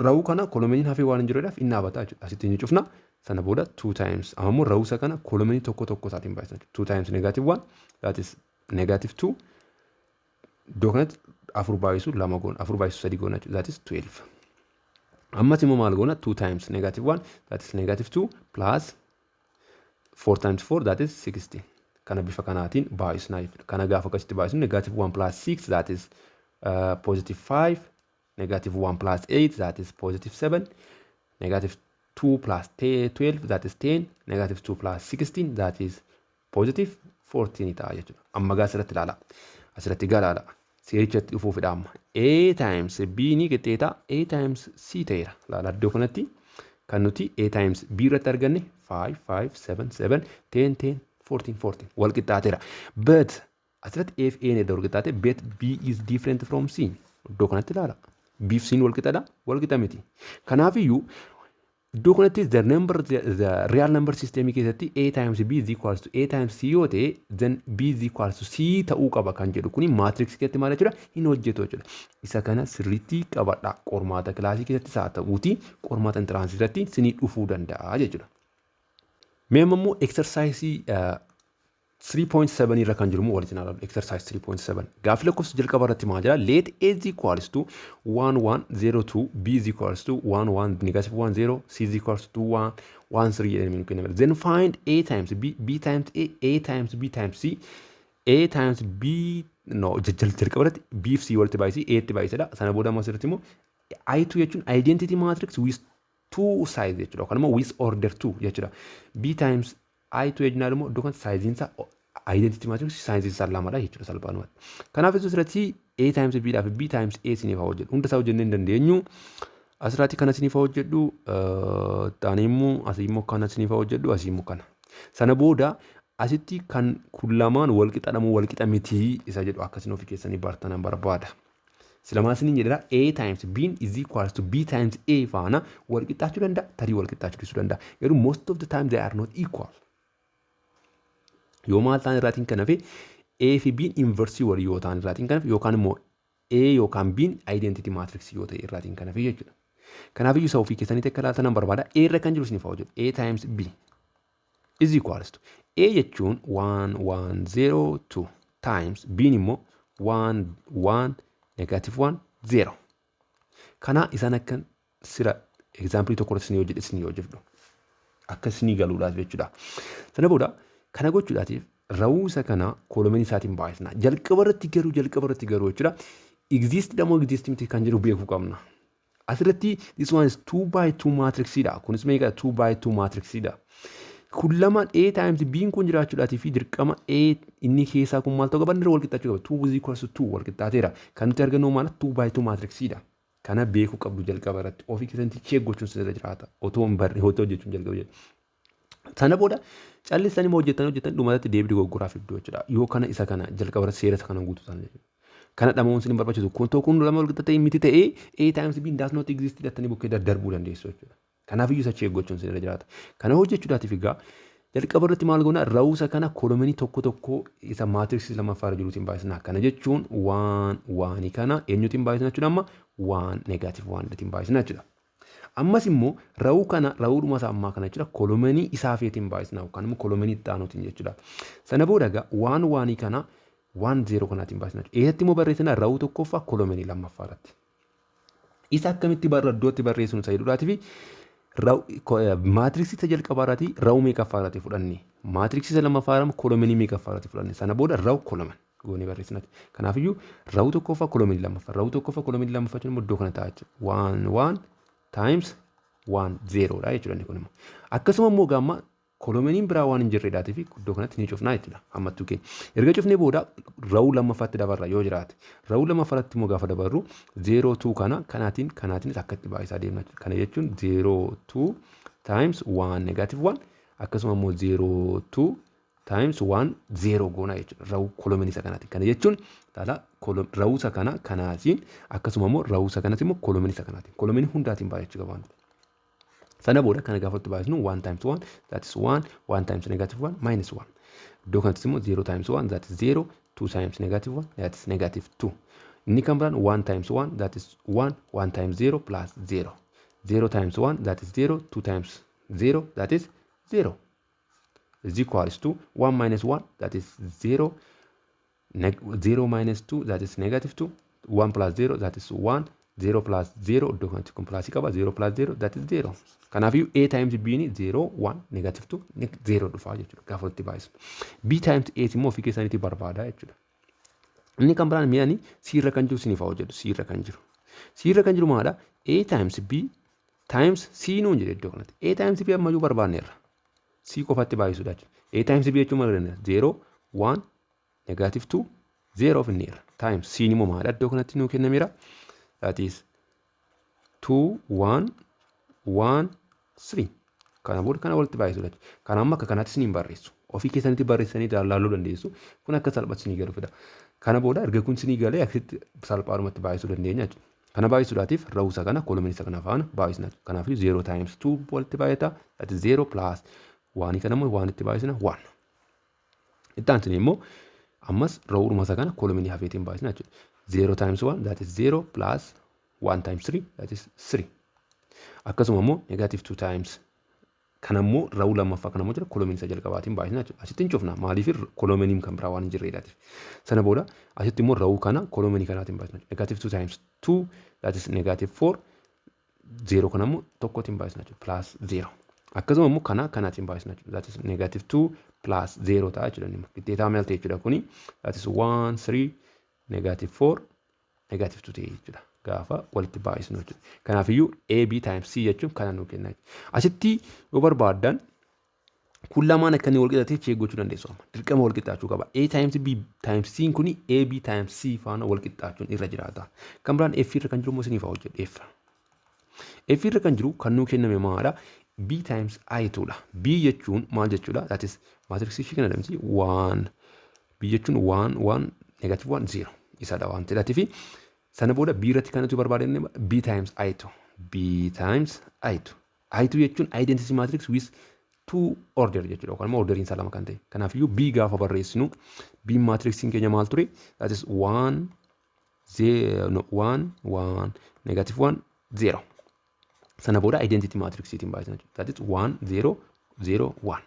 row kana columniin hafee waan hin jiruudhaaf inni dhaabataa jechuudha. Asitti ni cufna. Sana booda 2 times, amma immoo row isa kana column tokko tokko isaatiin baay'isna. 2 times negative 1, that is negative 2. Iddoo kanatti afur baay'isu lama goona, afur baay'isu sadii goona jechuudha. That is 12. Ammas immoo maal goona? 2 times negative 1, that is negative 2, plus 4 times 4, that is 16. Kana bifa kanaatiin baay'isnaa jechuudha. Kana gaafa akkasitti baay'isnu, negative 1 plus 6, that is positive 5, negative 1 plus 8, that is positive 7, negative 2 plus 12, that is 10, negative 2 plus 16, that is positive 14 ta'a jechuudha. Amma gaa asirratti ilaala. Asirratti gaa ilaala. Seerichatti dhufuufidha amma. A times B ni qixxeeta A times C ta'eera. Ilaala, iddoo kanatti kan nuti A times B irratti arganne 5 5 7 7 10 10 14 14 wal qixxaateera. But asirratti A fi A edda wal qixxaate, but B is different from C. Iddoo kanatti ilaala. B fi C wal qixxaadha? Wal qixa miti. Kanaafiyyuu iddoo kanatti the real number system keessatti A times B is equals to A times C yoo ta'e, then B is equals to C ta'uu qaba kan jedhu kuni matrix keessatti maal jechuudha? Hin hojjetu jechuudha. Isa kana sirriitti qabadha. Qormaata kilaasii keessatti haa ta'uuti, qormaata entrance irratti sinii dhufuu danda'a jechuudha. Mee amma immoo exercise 3.7 irra kan jiru immoo walitti ilaalu. Exercise 3.7 gaaffii lakkoofsa jalqaba irratti maal jira? Let A is equals to 1 1 0 2, B is equals to 1 1 negative 1 0, C is equals to 2 1 1 3 jedhamee nu kenname. Then find A times B, B times A, A times B times C, A times B. No, jalqaba irratti B fi C walitti baay'isii A tti baay'isedha. Sana booda ammas irratti immoo I2 jechuun identity matrix with two size jechuudha, yookaan immoo with order 2 jechuudha. B times I2 jennaan immoo iddoo kanatti sizeiin isaa identity matrix sizeiin isaa lamadha jechuudha salphaadhumatti. Kanaaf asirratti A times B dhaa fi B times A isiniif haa hojjedhu. Hunda isaa hojjennee hin dandeenyu. Asirratti kana isiniif haa hojjedhu. Taanii immoo asii immoo kana isiniif haa hojjedhu, asii immoo kana. Sana booda asitti kan kun lamaan wal qixa moo wal qixa mitii isa jedhu akkasiin ofii keessanii bartanan barbaada. Silamaa isiniin jedhera, A times B is equals to B times A faana wal qixxaachuu danda'a, tarii wal qixxaachuu dhiisuu danda'a. Garuu most of the time they are not equal. Yoo maal ta'an irraatiin kan hafe, A fi B inverse walii yoo ta'an irraatiin kan hafe, yookaan immoo A yookaan B identity matrix yoo ta'e irraatiin kan hafe jechuudha. Kanaaf iyyuu isa ofii keessanitti akka ilaaltan barbaada. A irra kan jiru isiniif haa hojjetu. A times B is equals to A jechuun 1 1 0 2 times B immoo 1 1 negative 1 0. Kana isaan akka sira example tokko irratti isinii hojjedhe isinii hojjedhu. Akka isinii galuudhaaf jechuudha. Sana booda kana gochuudhaatiif row isa kana column isaatiin baay'isna. Jalqaba irratti garuu jechuudha. Exist dha moo exist miti kan jedhu beekuu qabna. Asirratti this one is 2 by 2 matrixidha. Kunis meeqa? 2 by 2 matrixidha. Kun lama A times B kun jiraachuudhaatii fi dirqama A inni keessaa kun maal ta'uu qaba? Inni wal qixxaachuu qaba. 2 is equals to 2 wal qixxaateera. Kan nuti argannu maal? 2 by 2 matrixidha. Kana beekuu qabdu jalqaba irratti. Ofii keessatti check gochuun sirra jiraata. Otoo hin barre otoo hojjechuun jalqaba jedhu. Sana booda callistanii immoo hojjetan hojjetan dhumarratti deebii dogoggoraa fiddu jechuudha. Yoo kana isa kana jalqaba irratti seera isa kana guutuu sana jechuudha. Kana dhamahuun isin hin barbaachisu. Kun tokko kun lama wal qixa ta'e miti ta'ee A times B does not exist jettanii bukkee daddarbuu dandeessu jechuudha. Kanaaf iyyuu isa check gochuun isin irra jiraata. Kana hojjechuudhaatiif egaa jalqaba irratti maal goona? Row isa kana column tokko tokko isa matrix lammaffaa irra jiruutiin baay'isna. Kana jechuun one one kana eenyuutiin baay'isna jechuudha? Amma one negative one ittiin baay'isna jechuudha. Ammas immoo row kana, rowdhuma isaa ammaa kana jechuudha, column isaa feetiin baay'isna yookaan immoo column itti aanuutiin jechuudha. Sana booda egaa one one kana one zero kanaatiin baay'isna jechuudha. Eessatti immoo barreessina? Row tokkoffaa column lammaffaa irratti. Isa akkamitti iddootti barreessinu isa jedhuudhaatii fi matrix isa jalqabaa irratti row meeqaffaa irratti fudhanne, matrix isa lammaffaa irratti column meeqaffaa irratti fudhanne, sana booda row column goonee barreessinati. Kanaafiyyuu row tokkoffaa column lammaffaa, row tokkoffaa column lammaffaa jechuun immoo iddoo kana ta'a jechuudha. One one times one zerodha jechuudha inni kun immoo. Akkasuma immoo gaamma Columniin biraa waan hin jirreedhaatii fi iddoo kanatti ni cufnaa jechuudha hammattuu keenya. Erga cufnee booda row lammaffaatti dabarra yoo jiraate. Row lammaffaatti immoo gaafa dabarru 0 2 kana kanaatiinis akka itti baay'isaa deemna. Kana jechuun 0 2 times 1 negative 1, akkasuma immoo 0 2 times 1 0 goona jechuudha. Row columnii isa kanaatiin. Kana jechuun taala row isa kana kanaatiin, akkasuma immoo row isa kanatti immoo columnii isa kanaatiin. Columnii hundaatiin baay'achuu qaban. Sana booda kana gaafa itti baay'isnu, 1 times 1, that is 1, 1 times negative 1, minus 1. Iddoo kanattis immoo 0 times 1, that is 0, 2 times negative 1, that is negative 2. Inni kan biraan 1 times 1, that is 1, 1 times 0, plus 0. 0 times 1, that is 0, 2 times 0, that is 0. Is equals to 1 minus 1, that is 0, 0 minus 2, that is negative 2, 1 plus 0, that is 1, 0 plus 0, iddoo kanatti kun plusii qaba, 0 plus 0, that is 0. Kanaafiyyuu A times B ni 0 1 negative 2 0 dhufaa jechuudha gaafa walitti baay'isu. B times A immoo ofii keessaniitii barbaada jechuudha. Inni kan biraan mi'ani C irra kan jiru isiniif haa hojjedhu. C irra kan jiru. C irra kan jiru maalidha? A times B times C nuun jedhe iddoo kanatti. A times B ammayyuu barbaanneerra. C qofatti baay'isuudha jechuudha. A times B jechuun maal jenna? 0 1 negative 2 0 finneerra. Times C immoo maalidha iddoo kanatti nuu kennameera? That is 2 1 1 3. Kana booda kana walitti baay'isuudha jechuudha. Kana amma akka kanaatti isiniin barreessu. Ofii keessanitti barreessanii ilaaluu dandeessu. Kun akka salphatti isinii galu fida. Kana booda erga kun isinii galee akkasitti salphaadhumatti baay'isuu dandeenya jechuudha. Kana baay'isuudhaatiif row isa kana columnii isa kana faana baay'isna. Kanaafuu 0 times 2 walitti baay'ata. That is 0, plus 1 kana immoo 1 itti baay'isna, 1. Itti aansine immoo ammas rowdhuma isa kana columnii hafeetiin baay'isna jechuudha. 0 times 1, that is 0, plus 1 times 3, that is 3. Akkasuma immoo negative 2 times kana immoo row lammaffaa kana immoo jira columnii isa jalqabaatiin baay'isna jechuudha. Asitti hin cufna, maaliif? Columniin kan biraa waan hin jirreedhaatiif. Sana booda asitti immoo row kana columnii kanaatiin baay'isna. Negative 2 times 2, that is negative 4, 0 kana immoo tokkotiin baay'isna jechuudha, plus 0. Akkasuma immoo kana kanaatiin baay'isna jechuudha. That is negative 2 plus 0 ta'a jechuudha inni. Qixxeetaa maal ta'e jechuudha kuni? That is 1 3 negative 4 negative 2 ta'e jechuudha. Gaafa walitti baay'isnu jechuudha. Kanaafiyyuu A B times C jechuun kana nuu kenna. Asitti yoo barbaaddan kun lamaan akka inni wal qixxaatee check gochuu dandeessu amma. Dirqama wal qixxaachuu qaba. A times B times C kuni A B times C faana wal qixxaachuun irra jiraata. Kan biraan F irra kan jiru immoo isiniif haa hojjedhu F. F irra kan jiru kan nuu kenname maalidha? B times I 2dha. B jechuun maal jechuudha? That is matrixii ishee kana dhamsi 1, B jechuun 1 1 negative 1 0 isadha waan ta'eef, sana booda B irratti kan nuti barbaadne B times I2, B times I2. I2 jechuun identity matrix with two order jechuudha, yookaan immoo orderiin isaa lama kan ta'e. Kanaafiyyuu B gaafa barreessinu, B matrixiin keenya maal ture? That is 1 0, no, 1 1 negative 1 0. Sana booda identity matrixiitiin baay'isna jechuudha. That is 1 0 0 1.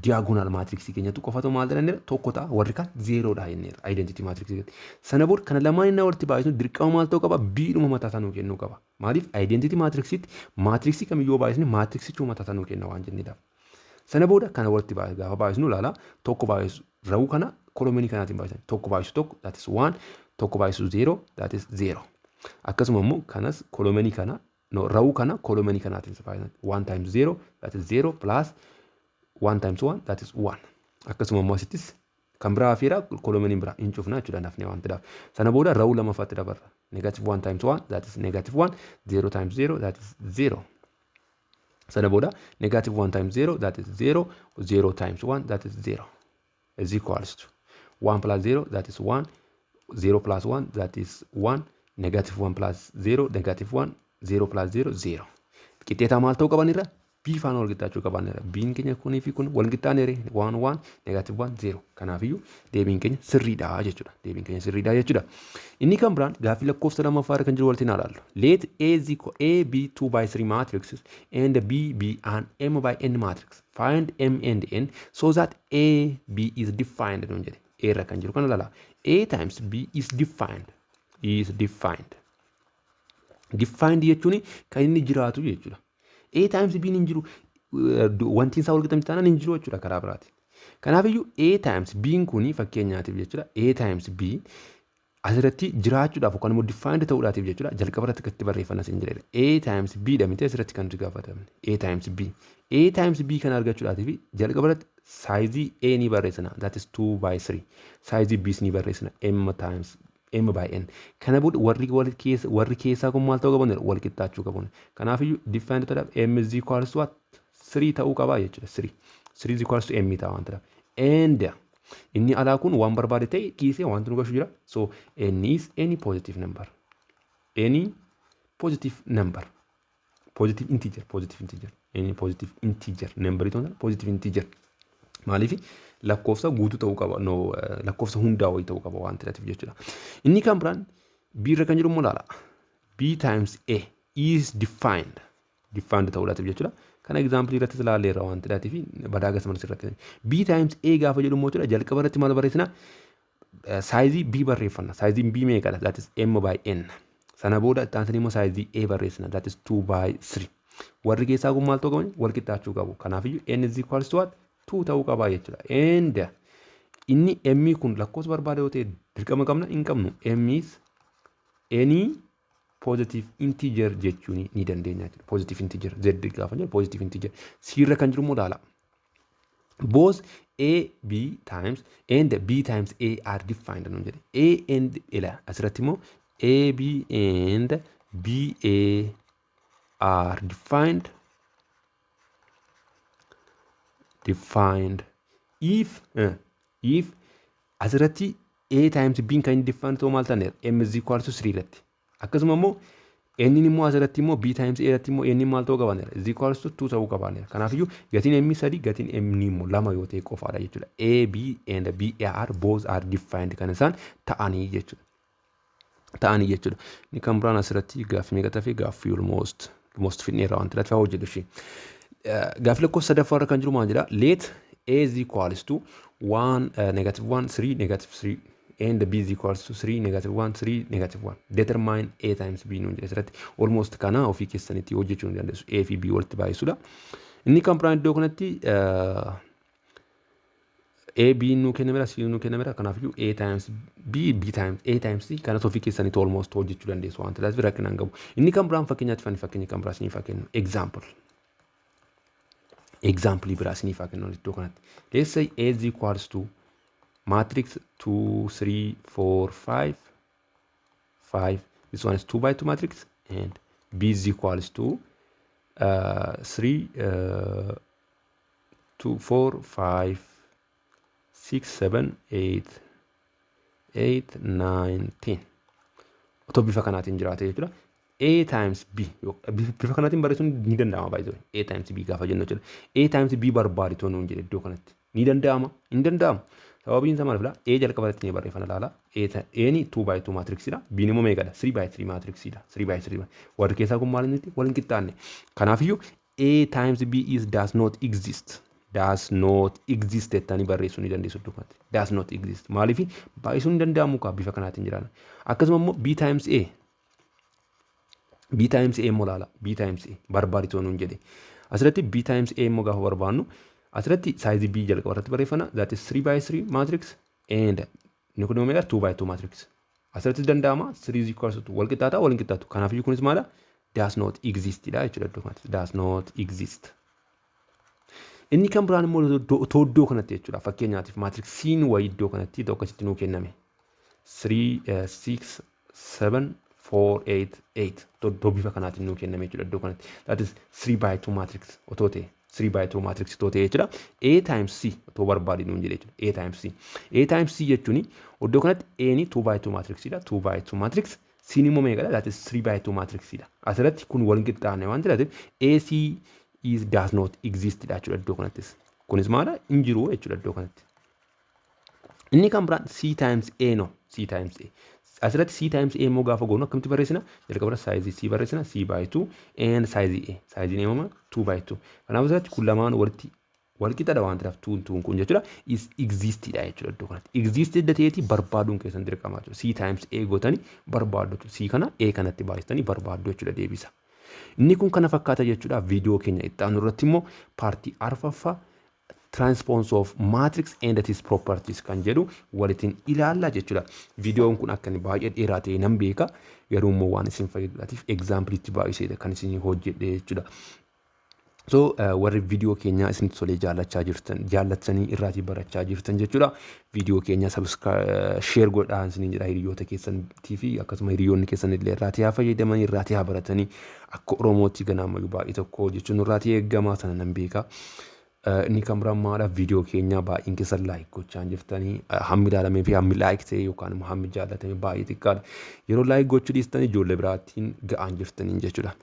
Diagonal matrixii keenyatu qofatu maal jedhaneera? Tokko ta'a, warri kaan zerodha jenneera identity matrixii. Sana booda kana lamaan inni walitti baay'isnu dirqama maal ta'uu qaba? B'dhuma mataa isaa nuu kennuu qaba. Maaliif? Identity matrixiitti matrixii kamiyyuu baay'isne matrixichuu mataa isaa nuu kenna waan jenneedhaaf. Sana booda kana walitti gaafa baay'isnu, ilaala, tokko baay'isu row kana columnii kanaatiin baay'isan, tokko baay'isu tokko, that is 1, tokko baay'isu 0, that is 0. Akkasuma immoo kanas columnii kana, no, row kana columnii kanaatiin baay'isan, 1 times 0, that is 0, plus 1 times 1, that is 1. Akkasuma immoo asittis kan biraa hafeera, columniin biraa hin cufna jechuudha nafnee waan ta'eef. Sana booda row lammaffaatti dabarra. Negative 1 times 1, that is negative 1, 0 times 0, that is 0. Sana booda negative 1 times 0, that is 0, 0 times 1, that is 0, is equals to 1 plus 0, that is 1, 0 plus 1, that is 1, negative 1 plus 0, negative 1, 0 plus 0, 0. Qixxeetaa maal ta'uu qabanirra? B faana wal qixxaachuu qabanirra. B'n keenya kunii fi kun wal qixxaaneere, 1 1 negative 1 0. Kanaafiyyuu deebiin keenya sirriidha jechuudha. Deebiin keenya sirriidha jechuudha. Inni kan biraan gaaffii lakkoofsa lammaffaa irra kan jiru walitti ilaallu. Let A is equal A be 2 by 3 matrices and B be an M by N matrix. Find M and N so that A B is defined nuun jedhe. A irra kan jiru kana ilaala. A times B is defined. Is defined. Defined jechuun kan inni jiraatu jechuudha. A times B hin jiru, wanti isaa wal qixxaamti taanaan hin jiru jechuudha karaa biraati. Kanaafiyyuu A times B kuni fakkeenyaatiif jechuudha. A times B Asirratti jiraachuudhaaf yookaan immoo defined ta'uudhaatiif jechuudha, jalqaba irratti akkatti barreeffanna siin jedheera. A times B dha miti asirratti kan nuti gaafatamne? A times B. A times B kana argachuudhaatiif jalqaba irratti sizeii A ni barreessina. That is 2 by 3. Sizeii B ni barreessina. M times M by N. Kana booda warri wal keessa, warri keessaa kun maal ta'uu qabu? Wal qixxaachuu qabu. Kanaafiyyuu defined ta'uudhaaf M is equals to what? 3 ta'uu qaba jechuudha. 3. 3 is equals to M ta'a waan ta'eef. And inni alaa kun waan barbaade ta'e dhiisee wanti nu gashu jira. So n is any positive number. Any positive number. Positive integer. Positive integer. Any positive integer. Number ta'uu positive integer. Maaliif? Lakkoofsa guutuu ta'uu qaba. No, lakkoofsa hundaa wayii ta'uu qaba waan ta'eef jechuudha. Inni kan biraan B irra kan jiru immoo ilaala. B times A is defined. Defined ta'uudhaatiif jechuudha. Kana example irratti ilaalleerra waan ta'eef badaa gasa irratti. B times A gaafa jedhu immoo jechuudha, jalqaba irratti maal barreessina? Sizeii B barreeffanna. Sizeiin B meeqadha? That is M by N. Sana booda itti aansanii immoo sizeii A barreessina. That is 2 by 3. Warri keessaa kun maal ta'uu qaban? Wal qixxaachuu qabu. Kanaafiyyuu N is equals to what? 2 ta'uu qaba jechuudha. And inni M kun lakkoofsa barbaade yoo ta'e dirqama qabna? Hin qabnu. M is any positive integer jechuun ni dandeenya jechuudha. Positive integer Z gaafa jedhu positive integer. C irra kan jiru immoo ilaala. Both A B times and B times A are defined nuun jedhe. A and ila asirratti immoo A B and B A are defined if asirratti A times B kan inni defined ta'u maal ta'aneera? M is equal to 3 irratti. Akkasuma immoo n immoo asirratti immoo B times A irratti immoo n maal ta'uu qabaaneera? Is equals to 2 ta'uu qabaaneera. Kanaafiyyuu gatiin M sadi, gatiin M immoo lama yoo ta'e qofaadha jechuudha. A, B and B are both are defined kan isaan ta'anii jechuudha. Ta'anii jechuudha. Inni kan biraan asirratti gaaffii meeqa ta'e? Gaaffii almost fixneerra waan ta'eef haa hojjetu ishee. Gaaffii lakkoofsa sadaffaa irra kan jiru maal jedha? Let A is equals to 1 negative 1 3 negative 3 and B is equals to 3 negative 1 3 negative 1. Determine A times B nuun jedhe asirratti. Almost kana ofii keessanitti hojjechuu ni dandeessu. A fi B walitti baay'isuudha. Inni kan biraan iddoo kanatti A B nuu kennameera, C nuu kennameera. Kanaafiyyuu A times B, B times A times C kanas ofii keessanitti almost hojjechuu dandeessu waan ta'eef rakkina hin qabu. Inni kan biraan fakkeenyaatti fani fakkeenya kan biraa isiniif haa kennu. Example. Example biraa isiniif haa kennu iddoo kanatti. Let's say A is equals to matrix 2, 3, 4, 5, 5. This one is 2 by 2 matrix and B is equals to 3, 2, 4, 5, 6, 7, 8, 8, 9, 10. Otoo bifa kanaatiin jiraate jechuudha. A times B bifa kanaatiin barreessuun ni danda'ama baay'ee. A times B gaafa jennu jechuudha. A times B barbaadi too nuun jedhe iddoo kanatti. Ni danda'ama? Hin danda'amu. Sababiin isaa maal? A jalqaba irratti ni barreeffana, ilaala. A ni 2 by 2 matrixiidha. B immoo meeqadha? 3 by 3 matrixiidha. 3 by 3. Warri keessaa kun maal inni wal hin qixxaanne. Kanaafiyyuu A times B is does not exist. Does not exist jettanii barreessuu ni dandeessu iddoo kanatti. Does not exist. Maaliif? Baay'isuun hin danda'amu kaa bifa kanaatiin jiraana. Akkasuma immoo B times A. B times A immoo ilaala. B times A barbaadi too nuun jedhe. Asirratti B times A immoo gaafa barbaannu asirratti sizeii B jalqaba irratti barreeffanna. That is 3 by 3 matrix and inni kun immoo meeqa? 2 by 2 matrix. Asirrattis danda'ama, 3 is equals to wal qixxaataa, wal hin qixxaatu. Kanaafiyyuu kunis maala? Does not exist dha jechuudha iddoo kanatti. Does not exist. Inni kan biraan immoo otoo iddoo kanatti jechuudha. Fakkeenyaatiif matrixiin wayii iddoo kanatti tokko akkasitti nuu kenname. 3, 6, 7, 4, 8, 8 iddoo bifa kanaatiin nuu kenname jechuudha iddoo kanatti. That is 3 by 2 matrix otoo ta'e. 3 by 2 matrix otoo ta'e jechuudha. A times C otoo barbaade nuun jedhe jechuudha. A times C. A times C jechuun iddoo kanatti A ni 2 by 2 matrixidha. 2 by 2 matrix. C immoo meeqadha? That is 3 by 2 matrixidha. Asirratti kun wal qixxaanne waan ta'eef AC is does not exist dha jechuudha iddoo kanattis. Kunis maala? Hin jiru jechuudha iddoo kanatti. Inni kan biraan C times A, no, C times A. Asirratti C times A immoo gaafa goonu akkamitti barreessina? Jalqaba sizeii C barreessina, C by 2 and sizeii A. Sizeiin A immoo 2 by 2. Kanaaf asirratti kun lamaan walitti wal qixadha waan ta'eef tuun tuun kun jechuudha is existidha jechuudha iddoo kanatti. Existed ta'eeti barbaaduun keessan dirqama jechuudha. C times A gootanii barbaaddu jechuudha. C kana A kanatti baay'istanii barbaaddu jechuudha deebisa. Inni kun kana fakkaata jechuudha. Viidiyoo keenya itti aanu irratti immoo partii arfaffaa Transpose of matrix and its properties kan jedhu walitiin ilaalla jechuudha. Viidiyoon kun akka inni baay'ee dheeraa ta'e nan beeka. Garuu immoo waan isin fayyaduudhaatiif example baay'iseedha kan isin hojjedhe jechuudha. So warri viidiyoo keenya isinitti tolee jaallachaa jirtan, jaallattanii irraatii barachaa jirtan jechuudha. Viidiyoo keenya share godhaa isiniin jedha hiriyoota keessaniitii fi akkasuma hiriyoonni keessan illee irraatii haa fayyadaman, irraatii haa baratanii. Akka Oromootti ganamayyuu baay'ee tokko jechuun irraatii eeggamaa sana nan beeka. Inni kan biraan maadha? Viidiyoo keenya baay'een keessan like gochaa jirtanii, hammi ilaalamee fi hammi like ta'e yookaan immoo hammi jaallatame baay'ee xiqqaadha. Yeroo like gochuu dhiistan ijoollee biraattiin ga'aan jirtanii jechuudha.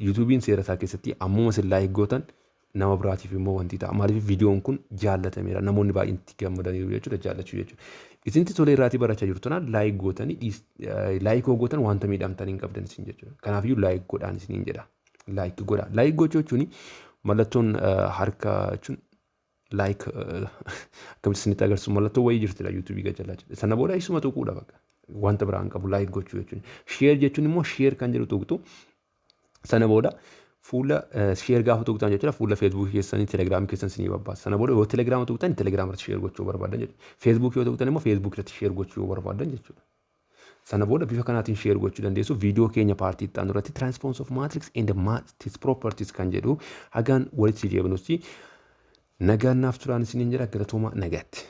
YouTubeiin seera isaa keessatti ammuma isin like gootan nama biraatiif immoo wanti ta'a. Maaliif? Viidiyoon kun jaallatameera. Namoonni baay'een itti gammadaniiru jechuudha, jaallachuu jechuudha. Isinitti tolee irraatii barachaa jirtu tanaan like gootanii, like yoo gootan wanta miidhamtan hin qabdan isin jechuudha. Kanaafiyyuu like godhaan isiniin jedha. Like godhaa. Like gochuu jechuun mallattoon harka jechuun like akkamitti isinitti agarsiisu, mallattoo wayii jirtidha YouTubeii gajjallaa jechuudha. Sana booda isuma tuquudha bakka. Wanta biraan qabu like gochuu jechuun. Share jechuun immoo share kan jedhu tuqxu. Sana booda fuula share gaafa tuqxan jechuudha, fuula Facebookii keessanii, Telegramii keessan isinii babbaasa. Sana booda yoo Telegrama tuqxan Telegrama irratti share gochuu barbaadan jechuudha. Facebookii yoo tuqxan immoo Facebookii irratti share gochuu yoo barbaadan jechuudha. Sana booda bifa kanaatiin share gochuu dandeessu. Viidiyoo keenya partii itti aanu irratti transpose of matrix and its properties kan jedhu hagaan walitti deebinutti nagaan naaf turaan isiniin jedha. Galatooma, nagaatti.